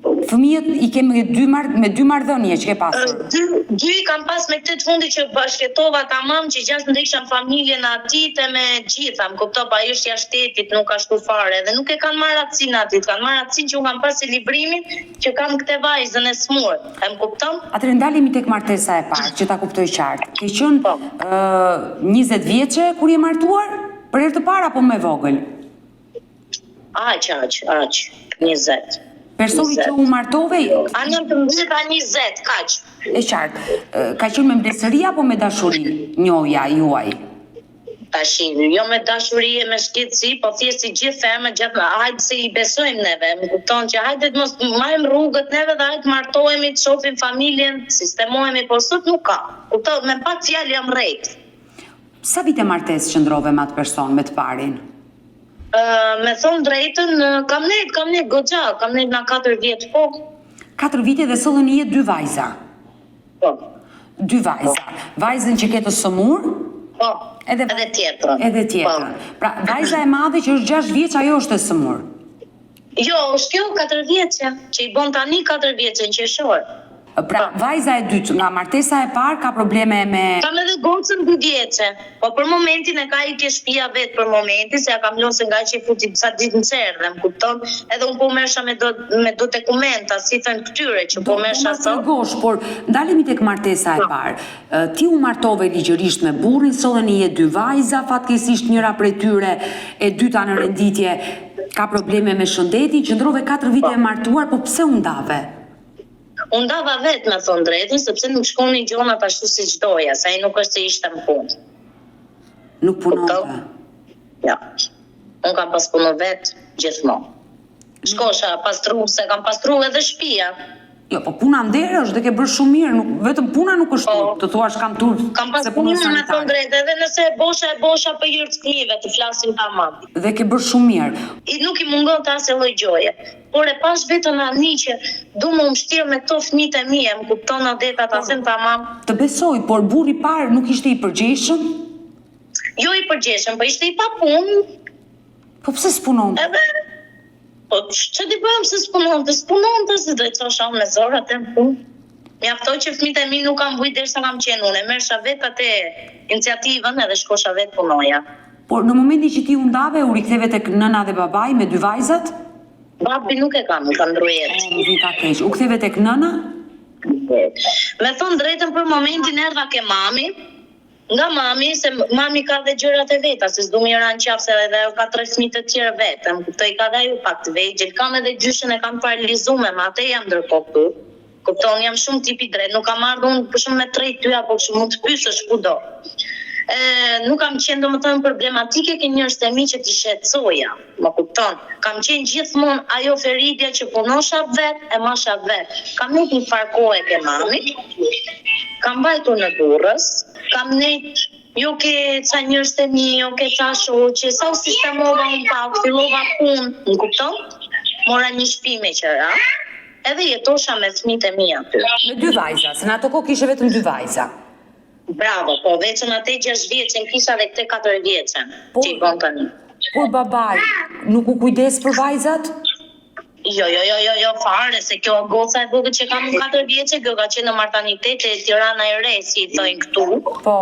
fëmijët i ke me dy mar me dy marrëdhënie që ke pasur. Dy, dy i kam pas me këtë të fundit që bashkëjetova tamam që 16 isha në familjen e atij e me gjitha, më kupton, po ai është jashtë shtetit, nuk ashtu fare dhe nuk e kanë marrë atësinë atit, kanë marrë atësinë që unë kam pas celibrimin Që kam këtë vajzën e smur, e më kupton? Atëherë ndalemi tek martesa e parë, që ta kuptoj qartë. Ke qenë po. 20 vjeçe kur je martuar? Për herë të parë apo më e vogël? Aq, aq, aq, 20. Personi që u martove? A 19 a 20, kaq. E qartë. Ka qenë me mblesëri apo me dashuri njohja juaj? Tashi, jo me dashuri e me shkjetësi, po thjesht si gjithë femrat gjatë hajde se i besojmë neve, më kupton që hajde të mos marrim rrugët neve dhe hajde të martohemi, të shohim familjen, sistemohemi, por sot nuk ka. Kupton, me pak fjalë jam rrejt. Sa vite martesë qëndrove me atë person, me të parin? Ë, me thonë drejtën, kam nejt, kam nejt goxha, kam nejt na 4 vjet, po. 4 vite dhe solle në jetë dy vajza. Po. Dy vajza. Vajzën që ke të sëmurë? Po. Edhe, edhe tjetrën. Edhe tjetrën. Po. Pra, vajza e madhe që është 6 vjeç, ajo është e sëmurë. Jo, është kjo 4 vjeçe, që i bon tani 4 vjeçe në qershor. Pra, po. vajza e dytë nga martesa e parë ka probleme me Kam edhe gocën 2 vjeçe. Po për momentin e ka ai ke shpia vet për momentin se ja kam lënë se ngaqë i futi disa ditë në çerdhe, më kupton? Edhe unë po merrsha me do me do dokumenta, si thënë këtyre që po merrsha sot. Do ma tregosh, por ndalemi tek martesa e po. parë. Ti u martove ligjërisht me burrin, solle në jetë dy vajza, fatkeqësisht njëra prej tyre e dyta në renditje ka probleme me shëndetin, qëndrove 4 vite e po. martuar, po pse u ndave? U ndava vetë me thënë drejtën, sepse nuk shkonin gjonat ashtu siç doja, se ai nuk është se ishte në punë. Nuk punonte. Jo. Unë kam pas punu vetë gjithmonë. Shkosha pastru, se kam pastru edhe shpia. Jo, po puna nder është dhe ke bërë shumë mirë, nuk, vetëm puna nuk është turp, të thuash kam turp Kam pas se punoj punu me thënë sanitar. drejtë, edhe nëse e bosha, e bosha për hir të fëmijëve, të flasim tamam. Dhe ke bërë shumë mirë. I nuk i mungonte asnjë lloj gjoje. Por e pash veten ani që du me u mshtirë me këto fëmijët e mi, e më kupton Odeta ta them tamam. Të besoj, por burri i parë nuk ishte i përgjegjshëm? Jo i përgjegjshëm, po ishte i papunë. Po pse s'punonte? Edhe Po ç'ti bëjmë se s'punonte, s'punonte se do e çosha unë me zor atë në punë. Mjaftoi që fëmijët e mi nuk kanë vujt derisa kam qenë unë, e merrsha vetë atë iniciativën edhe shkosha vetë punoja. Por në momentin që ti u ndave, u riktheve tek nëna dhe babai me dy vajzat? Babi nuk e kam, ka ndrru jetë. Më vjen ka keq. U ktheve tek nëna? Me thënë drejtën për momentin erdha ke mami, Nga mami, se mami ka dhe gjërat e veta, se s'du me i ra në qafë se edhe ajo ka tre fëmijë të tjerë vetë, më kuptoj, ka dhe ajo pak të vegjël, kam edhe gjyshen e kam paralizume, me atë jam ndërkohë këtu, kupton, jam shumë tip i drejtë, nuk kam ardhur unë për shembull me trejt ty apo kështu, mund të pyesësh kudo. E, nuk kam qenë domethënë problematike ke njerëzit e mi që t'i shqetësoja. Më kupton? Kam qenë gjithmonë ajo Feridja që punosha vet e masha vet. Kam nejt një farë kohe ke mami, kam vajtur në Durrës, kam nejt jo ke ca njerëz të mi, jo ke ca shoqe, sa u sistemova unë pak, fillova punë, më kupton? Mora një shtëpi me qera, edhe jetosha me fëmijët e mi aty. Me dy vajza, se në atë kohë kishe vetëm dy vajza. Bravo, po vetëm atë 6 vjeçen kisha dhe këtë 4 vjeçen Po, që i bën tani. por babai nuk u kujdes për vajzat? Jo, jo, jo, jo, jo, fare, se kjo goca e vogël që kam unë 4 vjeçe, kjo ka qenë në maternitet e Tirana e Re, si i thojnë këtu, Po.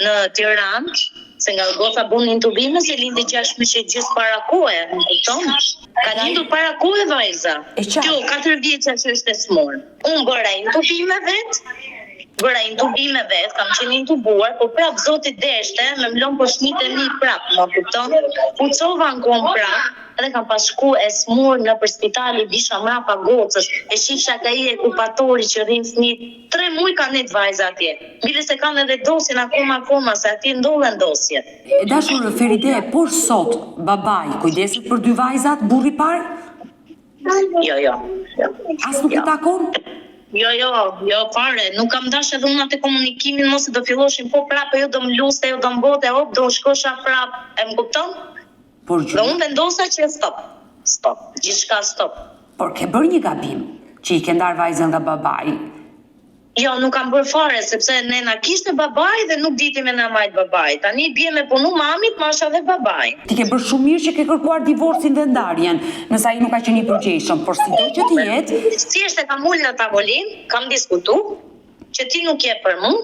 në Tiranë, se nga goca bën intubime se lindi 6 muaj e gjysmë para kohe, më kupton? Ka lindur para kohe vajza. E qartë. Kjo 4 vjeçe që është e smur. Unë bëra intubime vet, bëra intubime vet, kam qenë intubuar, po prap zoti deshte, me më lënë për fëmijët e mi prap, më kupton? U çova në kom prap, edhe kam pas shku e smur nëpër spital i bisha mrapa gocës, e shifsha ka ai ekupatori që rrin fëmijët, tre muaj ka net vajza atje. Bile se kanë edhe dosjen akoma akoma, se atje ndodhen dosjet. E dashur Feride, por sot babai kujdeset për dy vajzat, burri i parë? Jo, jo. jo. As nuk i Jo. takon? Jo, jo, jo, fare, nuk kam dash edhe unë atë komunikimin, mos se do filloshin po prapë, jo do më luste, jo do më bote, hop, do shkosha prapë, e më kupton? Por Dhe gjë, unë vendosa që stop, stop, gjithçka stop. por ke bërë një gabim që i ke ndarë vajzën nga babai. Jo, nuk kam bërë fare, sepse ne na kishte babai dhe nuk diti me na majt babai. Tani bie me punu mamit, masha dhe babai. Ti ke bërë shumë mirë që ke kërkuar divorcin dhe ndarjen, nëse ai nuk ka qenë i përgjegjshëm, por sido që të jetë, Thjesht e kam ulë në tavolinë, kam diskutu, që ti nuk je për mu,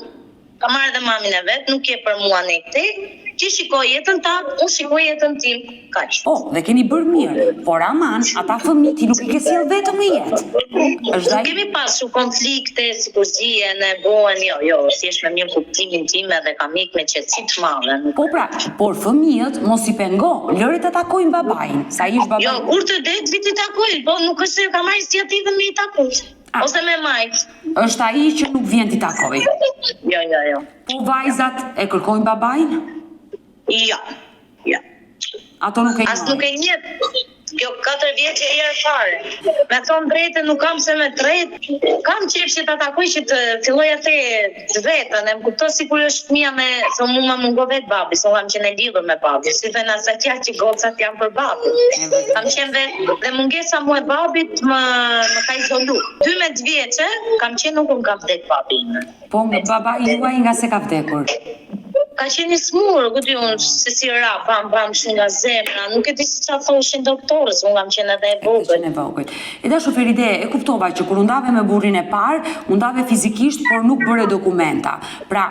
kam marrë edhe mamin e vet, nuk je për mua ne këtej, ti shikoj jetën tënd, unë shikoj jetën tim, kaq. po, dhe keni bërë mirë, por aman, ata fëmijë ti nuk i ke sjellë vetëm në jetë. Është Nuk ai kemi pasur konflikte, sikur zihen e bohen, jo, jo, thjesht me mirë kuptimin tim edhe kam ik me qetësi të madhe. Nuk... Po pra, por fëmijët mos i pengo, lëre të takojnë babain, se ai është babai. Jo, kur të det, vi t'i takoj, po nuk është se kam marrë iniciativën me i taku. Ah. Ose me majt. Është ai që nuk vjen t'i takoj. Jo, jo, jo. Po vajzat e kërkojnë babain? Jo. Jo. Ato nuk e As nuk e njeh. Kjo 4 vjeç e herë fare. Me thonë drejtën nuk kam se me drejt. Kam qejf që ta takoj që të filloj atë të vetën, e më kupton sikur është fëmia me se mua më mungo vet babi, se unë kam qenë e lidhur me babin. Si thënë asaj fjalë që gocat janë për babin. Kam qenë dhe, dhe mungesa mua e babit më më ka izolu. 12 vjeçe kam qenë nuk më ka vdek babi im. Po nga babai juaj nga se ka vdekur. Ka qenë i smur, ku di unë se si ra, bam bam kështu nga zemra, nuk e di se çfarë thoshin doktorët, se unë kam qenë edhe e E ke vogël. qenë e vogël. E dashur Feride, e kuptova që kur u ndave me burrin e parë, u ndave fizikisht, por nuk bëre dokumenta. Pra,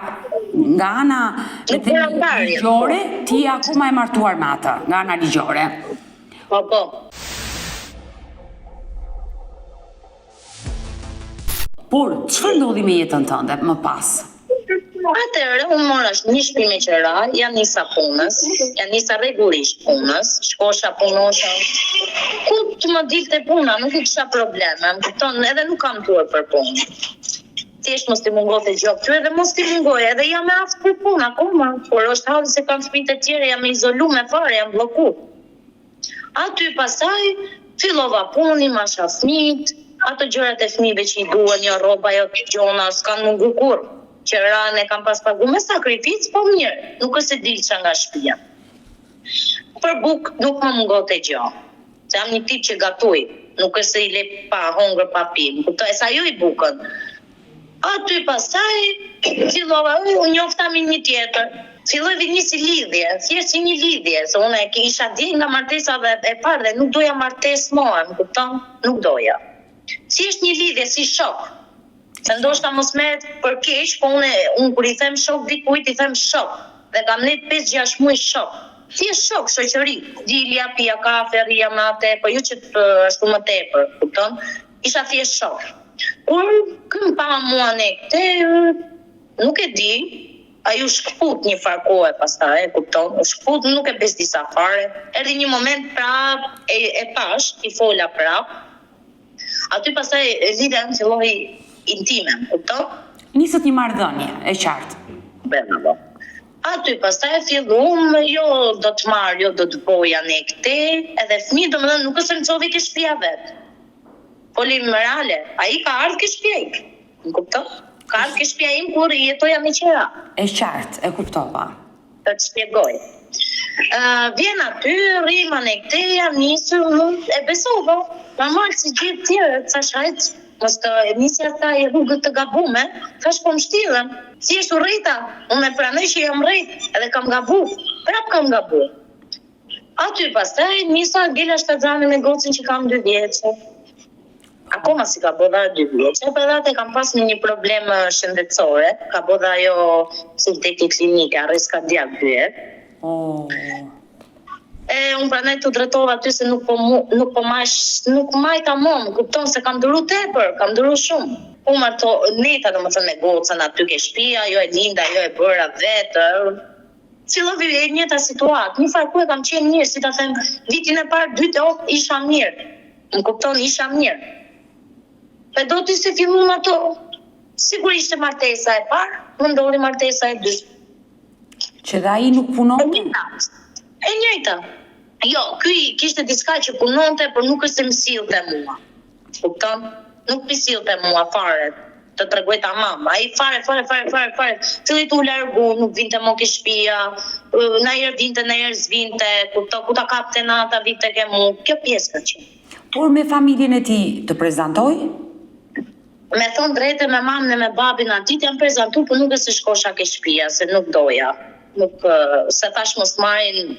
nga ana le Nuk të bëra themi ndarje. ligjore, ti je akoma e martuar me atë, nga ana ligjore. Po, po. Por, çfarë ndodhi me jetën tënde më pas? Atëherë unë mora një shtëpi me qera, ja nisa punës, ja nisa rregullisht punës, shkosha punosha. Ku të më dilte puna, nuk e kisha probleme, më kupton, edhe nuk kam turp për punë. Thjesht mos t'i mungonte gjë këtyre dhe mos t'i mungojë, edhe jam e aftë për punë akoma, por është halli se kam fëmijët e tjerë, jam e izolume fare, jam blloku. Aty pastaj fillova punën, i masha fëmijët, ato gjërat e fëmijëve që i duhen, jo rroba, jo gjona, s'kanë mungu kurrë. Qeranë e kam pas pagu me sakrificë, po mirë, nuk është se dilsha nga shtëpia. Për bukë nuk më mungonte gjë. Se jam një tip që gatuj, nuk është se i le pa hongër pa pi, më kupton, e sajoj bukën. Aty pastaj fillova, u njofta me një tjetër. Filloi vi një si lidhje, thjesht si një lidhje, se unë e isha djeg nga martesa dhe e parë dhe nuk doja martesë më, më kupton? Nuk doja. Thjesht një lidhje si shok. Se ndoshta mos merret për keq, po unë unë kur i them shok dikujt i them shok dhe kam nejt 5-6 muaj shok. Thjesht shok, shoqëri. Dilja, pija kafe, rrija me atë, po jo që të ashtu më tepër, kupton? Isha thjesht shok. Kur ky më pa mua ne këte, nuk e di, ai u shkput një farë kohe pastaj, e kupton, u shkput, nuk e bezdisa fare. Erdhi një moment prap, e, e pash, i fola prap. Aty pastaj lidhja jonë filloi intime, më kupton? Nisët një marrëdhënie, e qartë. Bravo. Aty pastaj fillum, jo do të marr, jo do të boja ne këte, edhe fëmijë domethënë nuk është se më çovi ke shtëpia vet. Folim reale, ai ka ardhur ke shtëpia im. Më kupton? Ka ardhur ke shtëpia im kur jetoja me qera. E qartë, e kuptova. Të të shpjegoj. Uh, vjen aty, rrim anej këtej, jam nisur, unë e besova. Normal si gjithë tjerët, thash hajt, mos të nisja asaj rrugë të gabume, thash po më shtillem. Thjesht u rrejta, unë e pranoj që jam rrejt, edhe kam gabu, prap kam gabu. Aty pastaj nisa ngela shtatzane me gocën që kam dy vjeçe. Akoma s'i ka bo dhe dy vjeçe, po edhe atë e kam pas me një problem shëndetësore, ka bo dhe ajo si vdekje klinike, arrest kardiak dy herë. Oh. E unë prandaj t'u drejtova aty se nuk po mu, nuk po maj nuk majta mo, më kupton se kam duru tepër, kam duru shumë. U marto neta domethënë me gocën aty ke shtëpia, jo e linda, jo e bëra vetë, Filloi e njëjta situatë, një farë kohe kam qenë mirë, si ta them, vitin e parë, dytë, oh, isha mirë. Më kupton, isha mirë. Po do ti se fillun ato, sikur ishte martesa e parë, më ndodhi martesa e dytë. Që dhe ai nuk punonte? E njëjta. E njëjta. Jo, ky kishte diçka që punonte, por nuk është se më sillte mua. Kupton? Nuk m'i sillte mua fare, të tregoj tamam. Ai fare, fare, fare, fare, fare, filloi t'u largu, nuk vinte mo ke shtëpia, najherë vinte, najherë s'vinte, kupton, ku ta kapte nata vinte ke mu, kjo pjesë ka qenë. Por me familjen e tij të prezantoi? Me thonë drejtën me mamën e me babin atë ditë jam prezantu, po nuk është se shkosha ke shtëpia, se nuk doja. Nuk se thash mos marrin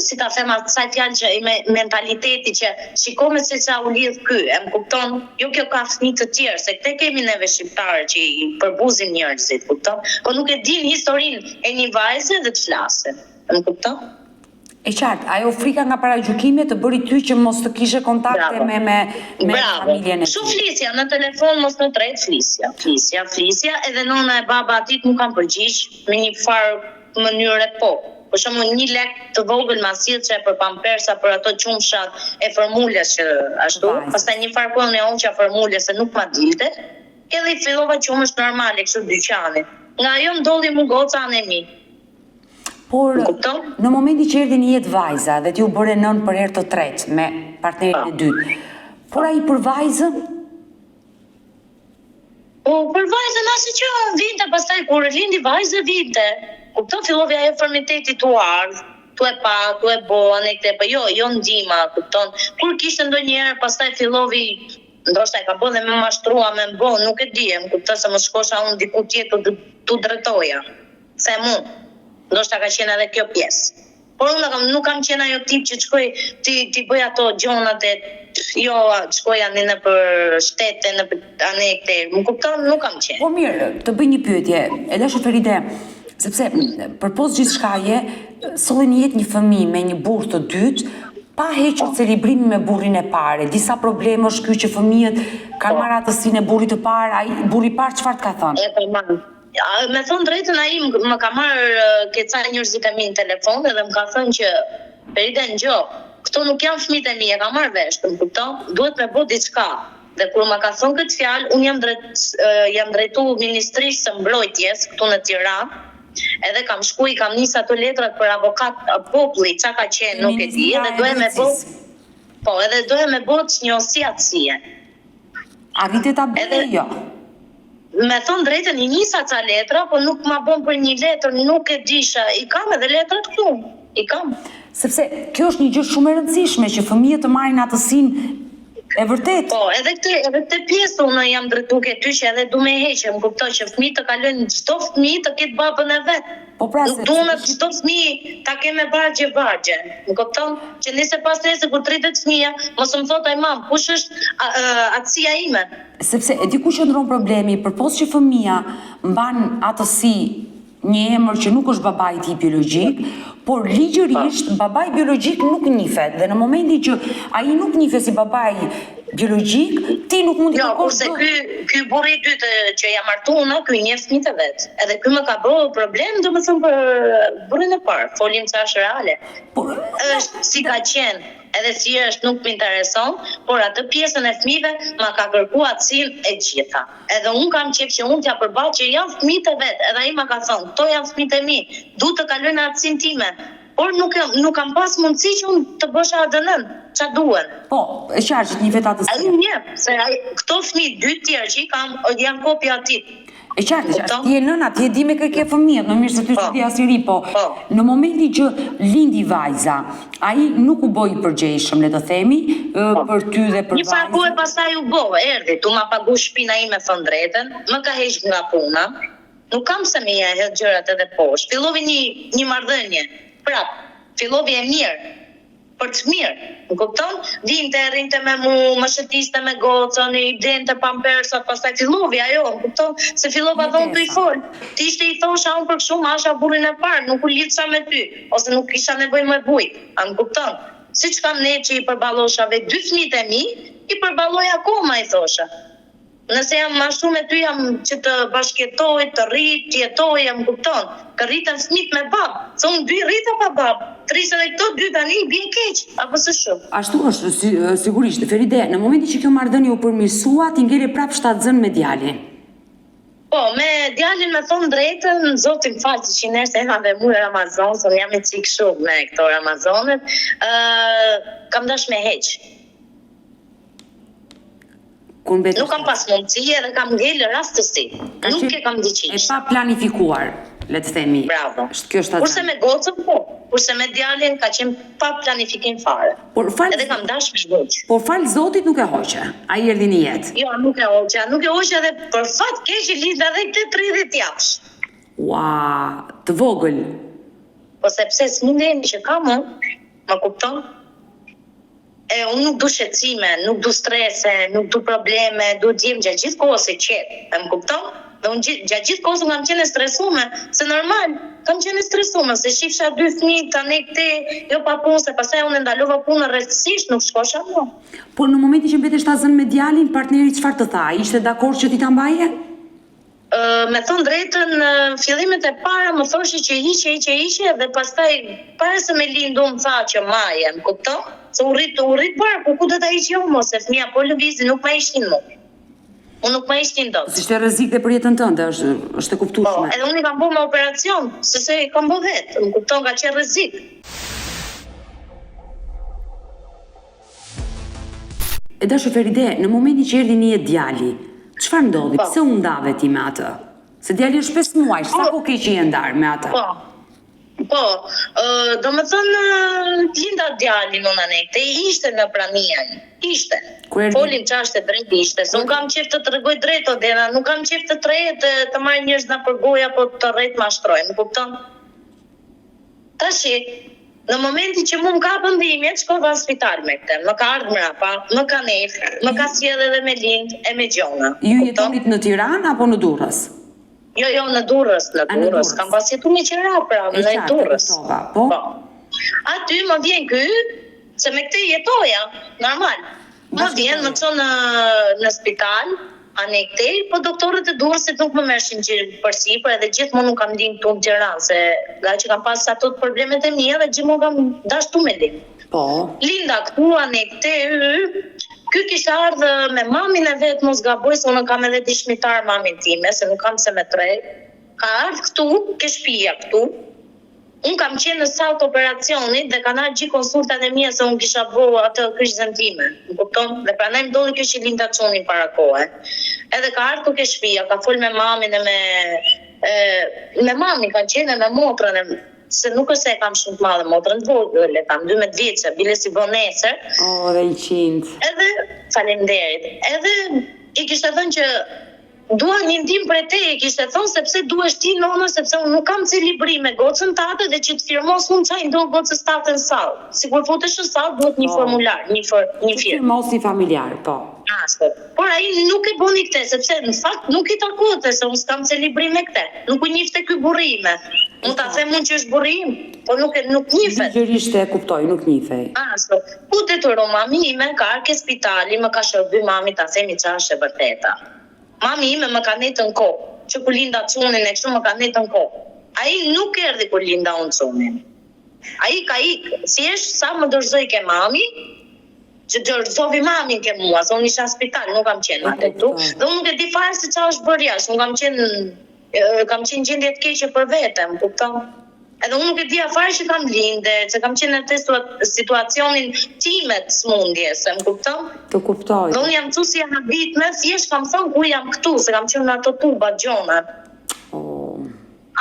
si ta them asaj fjalë që me mentaliteti që shiko me se ça u lidh ky, e më kupton? Jo kjo ka fëmijë të tjerë, se këtë kemi neve shqiptarët që i përbuzim njerëzit, kupton? Po nuk e din historinë e një vajze dhe të flasin, e më kupton? E qartë, ajo frika nga paragjykimet të bëri ty që mos të kishe kontakte me me me Bravo. familjen e Kështu tij. flisja në telefon mos në drejt flisja, flisja, flisja, edhe nona e baba atit m'u kanë përgjigj me një farë mënyre po. Për shembull një lek të vogël ma sillçe për pampersa për ato qumshat e formulës që ashtu, Vajzës. pastaj një farë kohe unë e hoqa formulën se nuk ma dilte, edhe i fillova qumësht normale kështu dyqanit. Nga ajo ndodhi mu goca anemi. Por Më kupton? në momentin që erdhi në jetë vajza dhe ti u bëre nënë për herë të tretë me partnerin e dytë, por ai për vajzën? Po për vajzën asgjë që vinte pastaj kur lindi vajzë vinte. Kupton fillovi ajo afërmiteti tu ardh, tu e pa, tu e bo, anej këtej, po jo, jo ndihma, kupton. Kur kishte ndonjëherë pastaj fillovi ndoshta e ka bo dhe me mashtrua, me m'bo, nuk e di, e më kupton se mos shkosha unë diku tjetër t'u drejtoja. Them unë. Ndoshta ka qenë edhe kjo pjesë. Por unë kam, nuk kam qenë ajo tip që të shkoj t'i t'i bëj ato gjonat e jo të shkoj ani nëpër shtete nëpër anej këtej. Më kupton? Nuk kam qenë. Po mirë, të bëj një pyetje, e lashë Feride, sepse përpos gjithçkaje, solli në jetë një fëmijë me një burrë të dytë, pa hequr celibrimin me burrin e parë. Disa problem është ky që fëmijët kanë marrë atësinë e burrit të parë, ai burri i parë çfarë të ka thënë? E ka marrë. Me thënë drejtën ai më ka marrë ke ca njerëzit e mi në telefon edhe më ka thënë që Feride ngjo, këto nuk janë fëmijët e mi, e ka marrë vesh, më kupton? Duhet me bo diçka. Dhe kur ma ka thënë këtë fjalë, unë jam drejt jam drejtu Ministrisë së Mbrojtjes këtu në Tiranë, edhe kam shku i kam nis ato letrat për avokat populli, ça ka qenë nuk e di, edhe doja me bo po, edhe doja me bo çnjohësi atësie. Arrite ta bëje jo? Me thënë drejtën i nisa ca letra, po nuk ma bën për një letër, nuk e disha, i kam edhe letrat këtu, i kam. Sepse kjo është një gjë shumë e rëndësishme që fëmijët të marrin atësinë e vërtetë. Po, edhe këtë, edhe këtë pjesë unë jam drejtu ke ty që edhe du me heqë, më kupton që fëmijët të kalojnë çdo fëmijë të ketë babën e vet. Po pra, Nuk du unë çdo fëmijë ta kem me bargje bargje. Më kupton? Që nesër pas nesër kur të rritet fëmija, mos më thotë ai mam, kush është atësia ime? Sepse e di ku qëndron problemi, përpos që fëmija mban atësi një emër që nuk është babai i tij biologjik, por ligjërisht babai biologjik nuk njihet dhe në momentin që ai nuk njihet si babai biologjik, ti nuk mund t'i jo, kërkosh dot. Jo, kurse ky ky burri i dytë që jam martu unë, ky njeh fëmijët e vet. Edhe ky më ka bë problem, domethënë për burrin e parë, folim ça është reale. Por është si ka qenë, edhe si është nuk më intereson, por atë pjesën e fëmijëve ma ka kërku atësinë e gjitha. Edhe unë kam qejf që unë t'ia përball që janë fëmijët e vet, edhe ai ma ka thënë, këto janë fëmijët e mi, du të kalojnë në atësinë time. Por nuk nuk kam pas mundësi që unë të bësha ADN-në, ça duhen. Po, e qartë që të njihet atësia. Ai njeh, se ai këto fëmijë dy tjerë që i kam janë kopja e atij. E qartë, e qartë. Ti je nëna, ti e di me kë ke fëmijët, më mirë se ty s'e di asnjeri, po, po. Në momentin që lindi vajza, ai nuk u bë i përgjegjshëm, le të themi, po. për ty dhe për vajzën. Një farë kohe pastaj u bë, erdhi, tu ma pagu shpinë ai me thënë drejtën, më ka heq nga puna. Nuk kam pse me ia hedh gjërat edhe poshtë. Fillovi një një marrëdhënie, prap, fillovi e mirë, për të mirë, më kupton? Vinte, rrinte me mu, më shëtiste me gocën, i blente pampersat, pastaj fillovi ajo, më kupton? Se fillova dhe unë tu i fol. Ti ishte i thosha unë për kështu masha burrin e parë, nuk u lidhsha me ty, ose nuk kisha nevojë me bujt, a më kupton? Siç kam ne që i përballosha vetë dy fëmijët e mi, i përballoj akoma i thosha. Nëse jam ashtu me ty jam që të bashkëjetoj, të rri, të jetoj, a më kupton? Të rriten fëmijët me babë, se unë dy i rrita pa babë, të rris edhe këto dy tani i bie keq, apo s'është? Ashtu është, sigurisht. Feride, në momentin që kjo marrëdhënie u përmirësua, ti ngele prapë shtatzënë me djalin. Po, me djalin me thonë drejtën, Zoti më faltë që nesër jena dhe muaj Ramazan, se unë jam i çikë shumë me këto Ramazanet, ë kam dash me heq. Kur mbete Nuk kam pas mundësi edhe kam ngel rastësi. Ka Nuk e kam diqisht. E pa planifikuar, le të themi. Bravo. Është kjo shtatzënë. Kurse me gocën po, kurse me djalin ka qenë pa planifikim fare. Por fal Edhe kam dash me heq. Por fal Zotit nuk e hoqe. Ai erdhi në jetë. Jo, nuk e hoqa, nuk e hoqa dhe për fat keq e linda edhe këtë 30 javësh. Ua, të vogël. Po sepse sëmundjen që kam unë, më kupton? E unë nuk du shqetësime, nuk du strese, nuk du probleme, du të jem gjatë gjithë kohës e qetë, e më kupton? Dhe unë gjatë gjithë kohës unë kam qenë e stresume, se normal, kam qenë e stresume, se shifsha dy fëmijë tani këte, jo pa punë, se pastaj unë e ndalova punën rreptësisht, nuk shkosha më. Por në momentin që mbete shtatzënë me djalin, partneri çfarë të tha? Ishte dakord që ti ta mbaje? Me thënë drejtën, në fillimet e para më thoshe që hiqe, hiqe, hiqe dhe pastaj para se me lindu më tha që maje, më kupton? Se u rrit, u rrit barku, ku do ta hiqja unë mos se fëmija po lëvizi, nuk ma hiqnin mu. Unë nuk ma hiqnin dot. Ishte rrezik dhe për jetën tënde, është është e kuptueshme. Po, edhe unë i kam bo me operacion, se i kam bo vetë, më kupton, ka qenë rrezik. E dashur Feride, në momentin që erdhi në jetë djali, çfarë ndodhi? Po. Pse u ndave ti me atë? Se djali është 5 muajsh, sa kohë ke që je ndarë me atë? Po. Po, domethënë linda djalin unë anej, te ishte në prani ai, ishte. Kur erdhi? Folim ça është e drejtë ishte, se unë kam qejf të tregoj drejt Odena, nuk kam qejf të trehet të marrë njerëz nëpër gojë apo të rrejt mashtroj, më kupton? Tashi, në momentin që mu më kapën dhimbjet, shkova në spital me këtë, më ka ardhë mrapa, më ka nejt, më ka sjellë edhe me lind e me gjona. Ju jetonit në Tiranë apo në Durrës? Jo, jo, në Durrës, në Durrës. Kam pas jetu me qera, pra, në Durrës. Po? Po. Aty më vjen ky, se me këtë jetoja, normal. Më vjen, më çon në, në spital. Anej këtej, po doktorët e Durrësit nuk më merrshin gjë përsipër edhe gjithmonë unë kam lind këtu në Tiranë, se ngaqë kam pas ato problemet e mia dhe gjithmonë kam dashtë këtu me lind. Po. Linda këtu, anej këtej, y, y, ky kishte ardhë me mamin e vet, mos gaboj se unë kam edhe dishmitar mamin time, se nuk kam pse me treg. Ka ardhë këtu, ke shpia këtu, Unë kam qenë në sallë të operacionit dhe kanë ardhë gjithë konsultat e mia se unë kisha bo atë krizën time, më kupton? Dhe prandaj më ndodhi kjo që linda çunin para kohe. Edhe ka ardhë këtu ke shpia, ka fol me mamin e me e, me mamin kanë qenë e me motrën e se nuk është se e kam shumë të madhe motrën të vogël, e kam 12 vjeçe, bile s'i bën nesër. Oh, dhe 100. Edhe faleminderit. Edhe i kishte thënë që Dua një ndihmë prej teje, kishte thënë, sepse duhesh ti nona, sepse unë nuk kam celibri me gocën tate dhe që të firmos unë ça i ndodh gocës tate në sallë. Si kur futesh në sallë duhet një Po. formular, një for, një Të firmë. firmos një familjar, po. Ashtu. Por ai nuk e boni këtë, sepse në fakt nuk i takonte, se unë s'kam celibri me këtë. Nuk u njifte ky burri ime. Mund ta them unë që është burri im, por nuk e nuk njifet. Ligjërisht e kuptoj, nuk njifej. Ashtu. U detyru mami ime, ka ardhë ke spitali, më ka shërby mami ta themi ça është e vërteta. Mami ime më ka nejtë në kokë, që kur linda çunin e kështu më ka nejtë në kokë. Ai nuk erdhi kur linda unë çunin. Ai ka ik, thjesht sa më dorëzoi ke mami, që dorëzovi mamin ke mua, se unë isha në spital, nuk kam qenë atë këtu, dhe unë nuk e di fare se ça është bërë jashtë, unë kam qenë kam qenë në gjendje të keqe për vete, më kupton? Edhe unë nuk e dija fare që kam lindë, se kam qenë në atë situacionin time të sëmundjes, e më kupton? Të kuptoj. Dhe unë jam çu si e habitme, thjesht kam thënë ku jam këtu, se kam qenë në ato tuba gjona. Oh.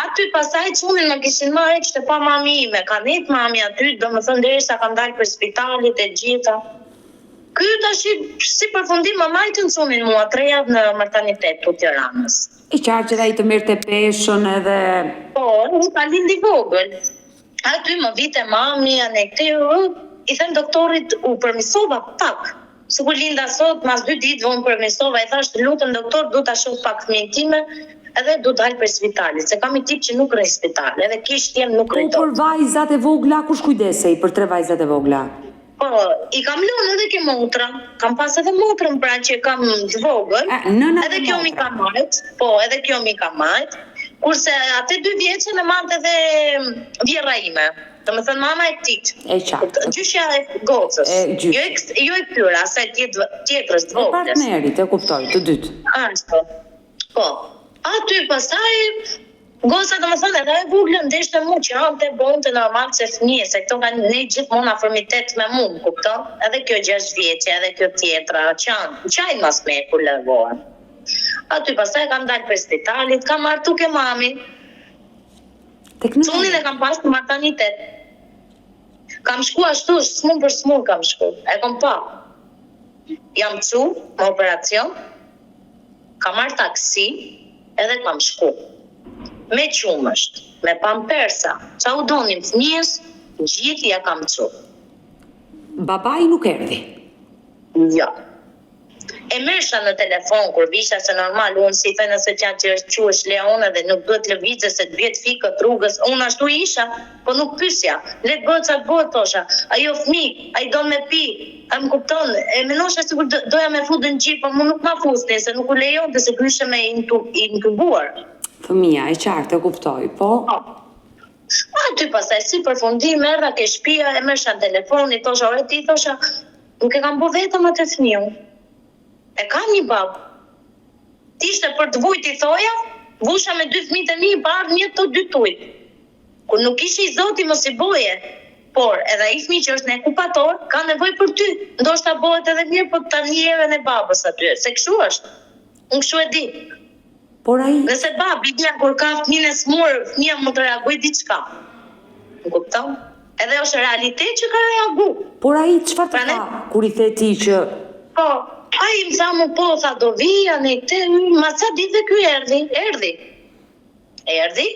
Aty pastaj çunin më kishin marrë, kishte pa mami ime, ka nejt mami aty, domethënë derisa kam dalë prej spitalit e gjitha. Ky tashi si përfundim më majtën çunin mua tre javë në maternitet të Tiranës. E qartë që ai të merrte peshën edhe Po, unë ka lind i vogël. Aty më vite mami, anej këtej, i them doktorit, u përmisova pak. Sikur linda sot, mas dy ditëve unë përmisova, i thash, të lutem doktor, du ta shoh pak fëmijën time, edhe du dal prej spitalit, se kam i tip që nuk rri në spital, edhe keq të jem nuk Po rri për dot. vajzat e vogla, kush kujdesej për tre vajzat e vogla? Po, i kam lënë edhe ke motra. Kam pas edhe motrën pra që kam të vogël. E, nëna Edhe dhe kjo m'i motra. ka majt, po, edhe kjo m'i ka majt. Kurse atë dy vjeçën e mante edhe vjerra ime. Domethënë mama e këtij. E qartë. Gjyshja e gocës. E, gjysh. Jo e, jo e këtyre, asaj tjetë, tjetrës të E vogëlës. partnerit, e kuptoj, të dytë. Ashtu. Po. Aty pastaj Goca domethënë edhe e vogla ndeshte mu qante, bonte normal se fëmijë, se këto kanë nejt gjithmonë afërmitet me mu, më kupton? Edhe kjo 6 vjeçe, edhe kjo tjetra, qan, qajnë mas meje kur largohen. Aty pastaj kam dalë prej spitalit, kam ardhur ke mami. Tek nëna. Çunin e kam pas në maternitet. Kam shku ashtu, smun për smun kam shku. E kam pa. Jam çu me operacion, kam marrë taksi edhe kam shku. Me qumësht, me pampersa, ça u donin fëmijës, gjithë ja kam çu. Babai nuk erdhi. Jo. E merrsha në telefon kur visha se normal unë si the nëse qanë që është quhesh Leona dhe nuk duhet lëvizje se të bie të fikët rrugës, unë ashtu isha, po nuk pysja. Le të bëhet ça të bëhet thosha. Ajo fëmijë, ai don me pi, a më kupton? E mendosha sikur doja me fut në gji, po mu nuk ma fusnin se nuk u lejonte se ky ishte me intu, intubuar. Fëmija, e qartë, e kuptoj, po? Po. Aty pastaj si përfundim erdha ke shtëpia, e merrsha në telefon, i thosha, ore ti thosha, nuk e kam bo vetëm atë fëmijën. E kam një babë. T'ishte për të vujt i thoja, vusha me dy fëmijët e mi, pa ardhë një të dy tujt. Kur nuk ishe i zoti mos i boje. Por edhe ai fëmijë që është në ekupator ka nevojë për ty. Ndoshta bëhet edhe mirë, po ta një erën e babës aty, se kështu është. Unë kështu e di. Por ai Nëse babi vjen kur ka fëmijën e smur, fëmija mund të reagojë diçka. Më kupton? Edhe është realitet që ka reagu. Por ai çfarë të Prandaj tha kur i the ti që Po, ai më tha mu po, tha do vija në këtë, mas ca ditëve ky erdhi, erdhi. Erdhi,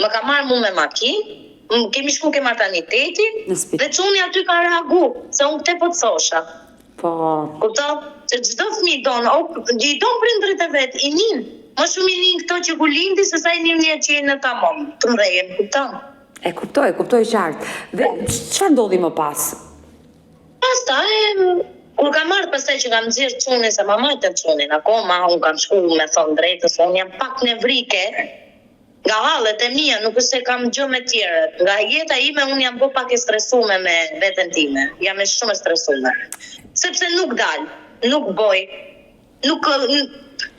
më ka marrë mu me makinë, më kemi shku ke materniteti, Në spital. dhe çuni aty ka reagu, se unë këtë po të thosha. Po. Kupton? Se çdo fëmijë don, o, i don prindërit e vet, i nin. Më shumë i nin këto që ku lindi se sa i nin një që në tamam, të mrejën, kupton? E kuptoj, e kuptoj qartë. Dhe çfarë ndodhi më pas? Pastaj. Kur kam ardhë pastaj që kam nxjerrë çunin se ma majtën çunin akoma unë kam shku me thonë drejtën se unë jam pak nevrike nga hallet e mia nuk është se kam gjë me tjerët nga jeta ime unë jam bo pak e stresume me veten time jam e shumë e stresume sepse nuk dal nuk boj nuk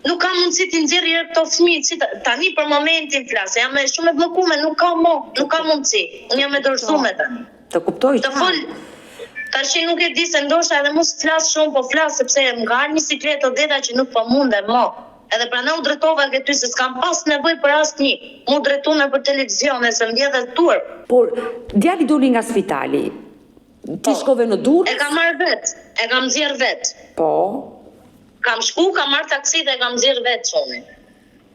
nuk kam mundësi t'i nxjerr herë këto fëmijë si tani për momentin flas jam e shumë e bllokume nuk kam mo nuk kam mundësi unë jam e dorëzume tani Të kuptoj Të fol Tashi nuk e di se ndoshta edhe mos flas shumë, po flas sepse më ka ardhur një siklet Odeta që nuk po mundem mo. Edhe prandaj u drejtova ke ty se s'kam pas nevojë për asnjë. M'u drejtu nëpër televizione se më vjen dhe turp. Por, djali doli nga spitali. Ti Po. shkove në E Durrës? kam marrë vet, e kam nxjerr vet. Po. Kam shku, kam marrë taksi dhe e kam nxjerr vet çunin.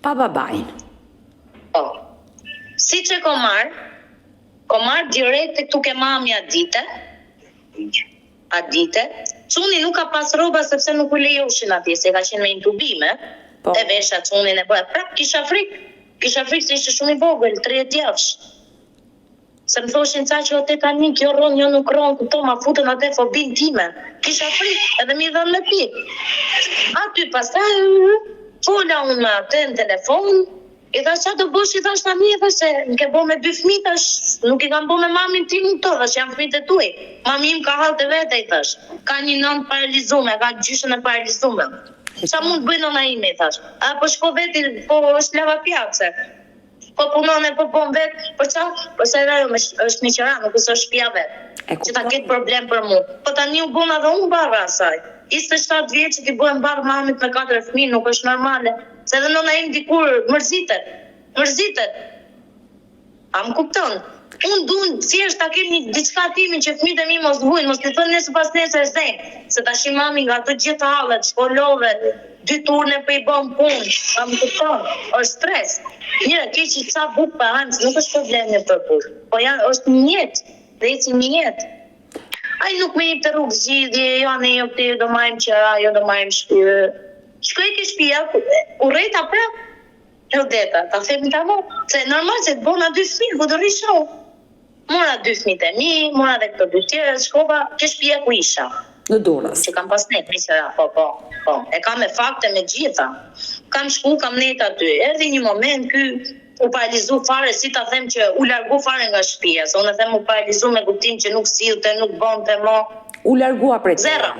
Pa babain. Po. Siç e kom marrë, Kom ardh direkt te këtu ke mami atë dite, atë dite, çuni nuk ka pas rroba sepse nuk u lejoshin atje se ka qenë me intubime, Po. e vesha çunin e bëja, prap kisha frikë, kisha frikë se ishte shumë i vogël, 30 javësh. Se më thoshin ca që o tetanik, jo rron, jo nuk rron, kupton, ma futën atë fobinë time. Kisha frikë, edhe m'i dhanë me pi. Aty pastaj fola unë me atë në telefon, I thash ça do bësh i thash tani i thash se më ke bo me dy fëmijë thash nuk i kam bo me mamin tim unë këto thash janë fëmijët e tuaj mami im ka hallet e veta i thash ka një nënë të paralizume ka gjyshen e paralizume ça mund të bëj nëna ime i thash a po shko vetë po është lavapiace po punon e po bon vet për ça po se edhe ajo me është me qera nuk është shtëpia vet që ta ketë problem për mua po tani u bona dhe unë barra asaj 27 vjeç që t'i bëhem barrë mamit me katër fëmijë nuk është normale Se edhe nëna im dikur mërzitet. Mërzitet. A më kupton? Unë du thjesht ta kem një diçka timin që fëmijët e mi mos vujnë, mos t'i thonë nesër pas nesër e zejnë. Se tashi mami nga të gjitha hallet, shko lodhet, dy turne po i bën punë. A më kupton? Është stres. Mirë, keq i ca bukë pa hanë, nuk është problemi për bukë. Po janë, është një jetë, dhe ecim një jetë. Ai nuk më jepte rrugë zgjidhje, jo ne jo këte, do marrim qera, jo do marrim shtëpi. Shkoj ke shtëpia, u rrejta prap. Odeta, ta themi tamam, se normal se të bona dy fëmijë, ku do rrish unë? Mora dy fëmijët e mi, mora dhe këto dy tjerë, shkova ke shtëpia ku isha. Në Durrës. Që kam pas nejt me qera, po, po, po. E kam me fakte me gjitha. Kam shku, kam nejt aty. Erdhi një moment ky u paralizu fare, si ta them që u largu fare nga shtëpia, se unë e them u paralizu me kuptim që nuk sillte, nuk bonte mo. U largua prej teje. Zero.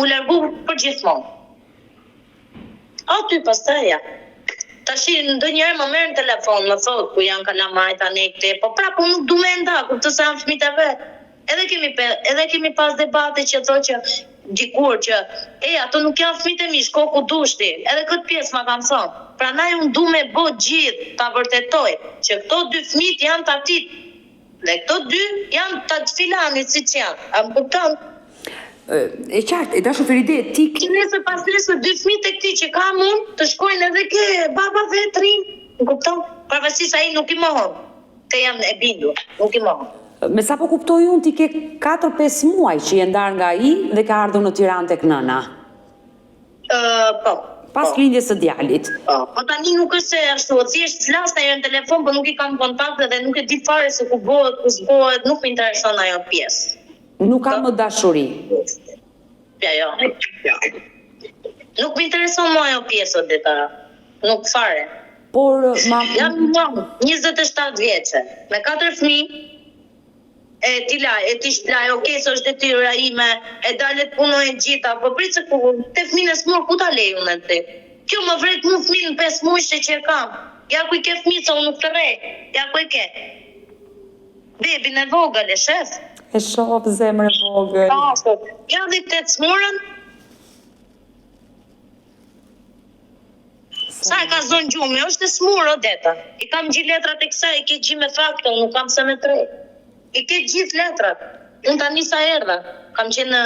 U largu për gjithmonë. Aty pastaj ja. Tashi ndonjëherë më merr në telefon, më thotë ku janë kalamajt anej këtej, po prapë unë nuk du me e nda, kupton se janë fëmijët e vet. Edhe kemi pe, edhe kemi pas debate që thotë që dikur që e ato nuk janë fëmijët e mi, shko ku dush ti. Edhe këtë pjesë ma kanë thonë. Prandaj unë du me bo gjithë, ta vërtetoj që këto dy fëmijët janë të atit Dhe këto dy janë të filanit siç janë, a më kupton? E qartë, e dashur Feride, ti Që nesër pas nesër dy fëmijët e këtij që kam unë, të shkojnë edhe ke baba dhe të rrinë, më kupton? Pavarësisht ai nuk i mohon, të jam e bindur, nuk i mohon. Me sa po kuptoj unë, ti ke 4-5 muaj që je ndarë nga ai dhe ke ardhur në Tiranë tek nëna. Po. Pas po. lindjes së djalit. Po, po tani nuk është se ashtu, thjesht flas ndonjëherë në telefon, po nuk i kam kontakte dhe nuk e di fare se ku bëhet, ku s'bëhet, nuk më intereson ajo pjesë. Nuk ka më dashuri. Ja, jo. Ja. Nuk më intereson më ajo pjesë, Odeta. Nuk fare. Por, ma... Jam një nënë, 27 vjeçe, me katër fëmijë, E ti laj, e ti shplaj, ok se është detyra ime, e dal e të punoj e gjitha, po prit se ku, te fëmijën e smur, ku ta lej unë ti? Kjo më vret mu fëmijën 5 muajshe që e kam. Ja ku i ke fëmijët se unë nuk të rrej. Ja ku e ke. Bebin e vogël e shef. E shoh zemër e vogël. Po, ja dhe këtë të smurën. Sa e ka zonë gjumi, është e smurë, Odeta. I kam gjithë letrat e kësaj, i ke gjithë me fakte, unë nuk kam se me tre. I ke gjithë letrat. Unë tani sa erdha, kam qenë në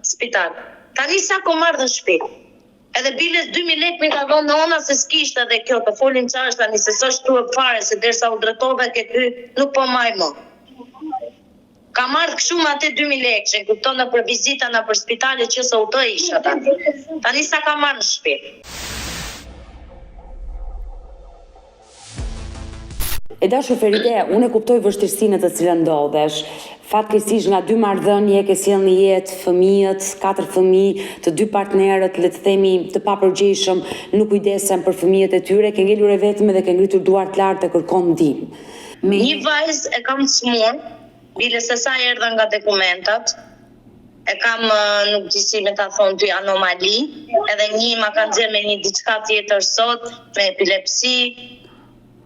spital. Tani sa kom ardhë në shtëpi. Edhe biles 2000 lekë mi ka dhënë nona se s'kishte edhe kjo, të folim qa është tani, se s'është turp fare, se derisa u drejtove ke ty, nuk po maj më. Kam ardhë kështu me atë 2000 lekëshin, kupton nëpër vizita, nëpër spitale që se u të isha tani. Tani sa kam ardhë në shtëpi. E dashur Feride, unë e kuptoj vështirësinë në të cilën ndodhesh. Fatkeqësisht nga dy marrëdhënie ke sjellë në jetë fëmijët, katër fëmijë, të dy partnerët, le të themi, të papërgjegjshëm, nuk kujdesen për fëmijët e tyre, ke ngelur e vetme dhe ke ngritur duart lart dhe kërkon ndihmë. Me Një vajzë e kam të sëmurë, bile se sa erdha nga dokumentat, e kam nuk di si me ta thonë ty anomali, edhe një ma ka nxjerrë me një diçka tjetër sot, me epilepsi,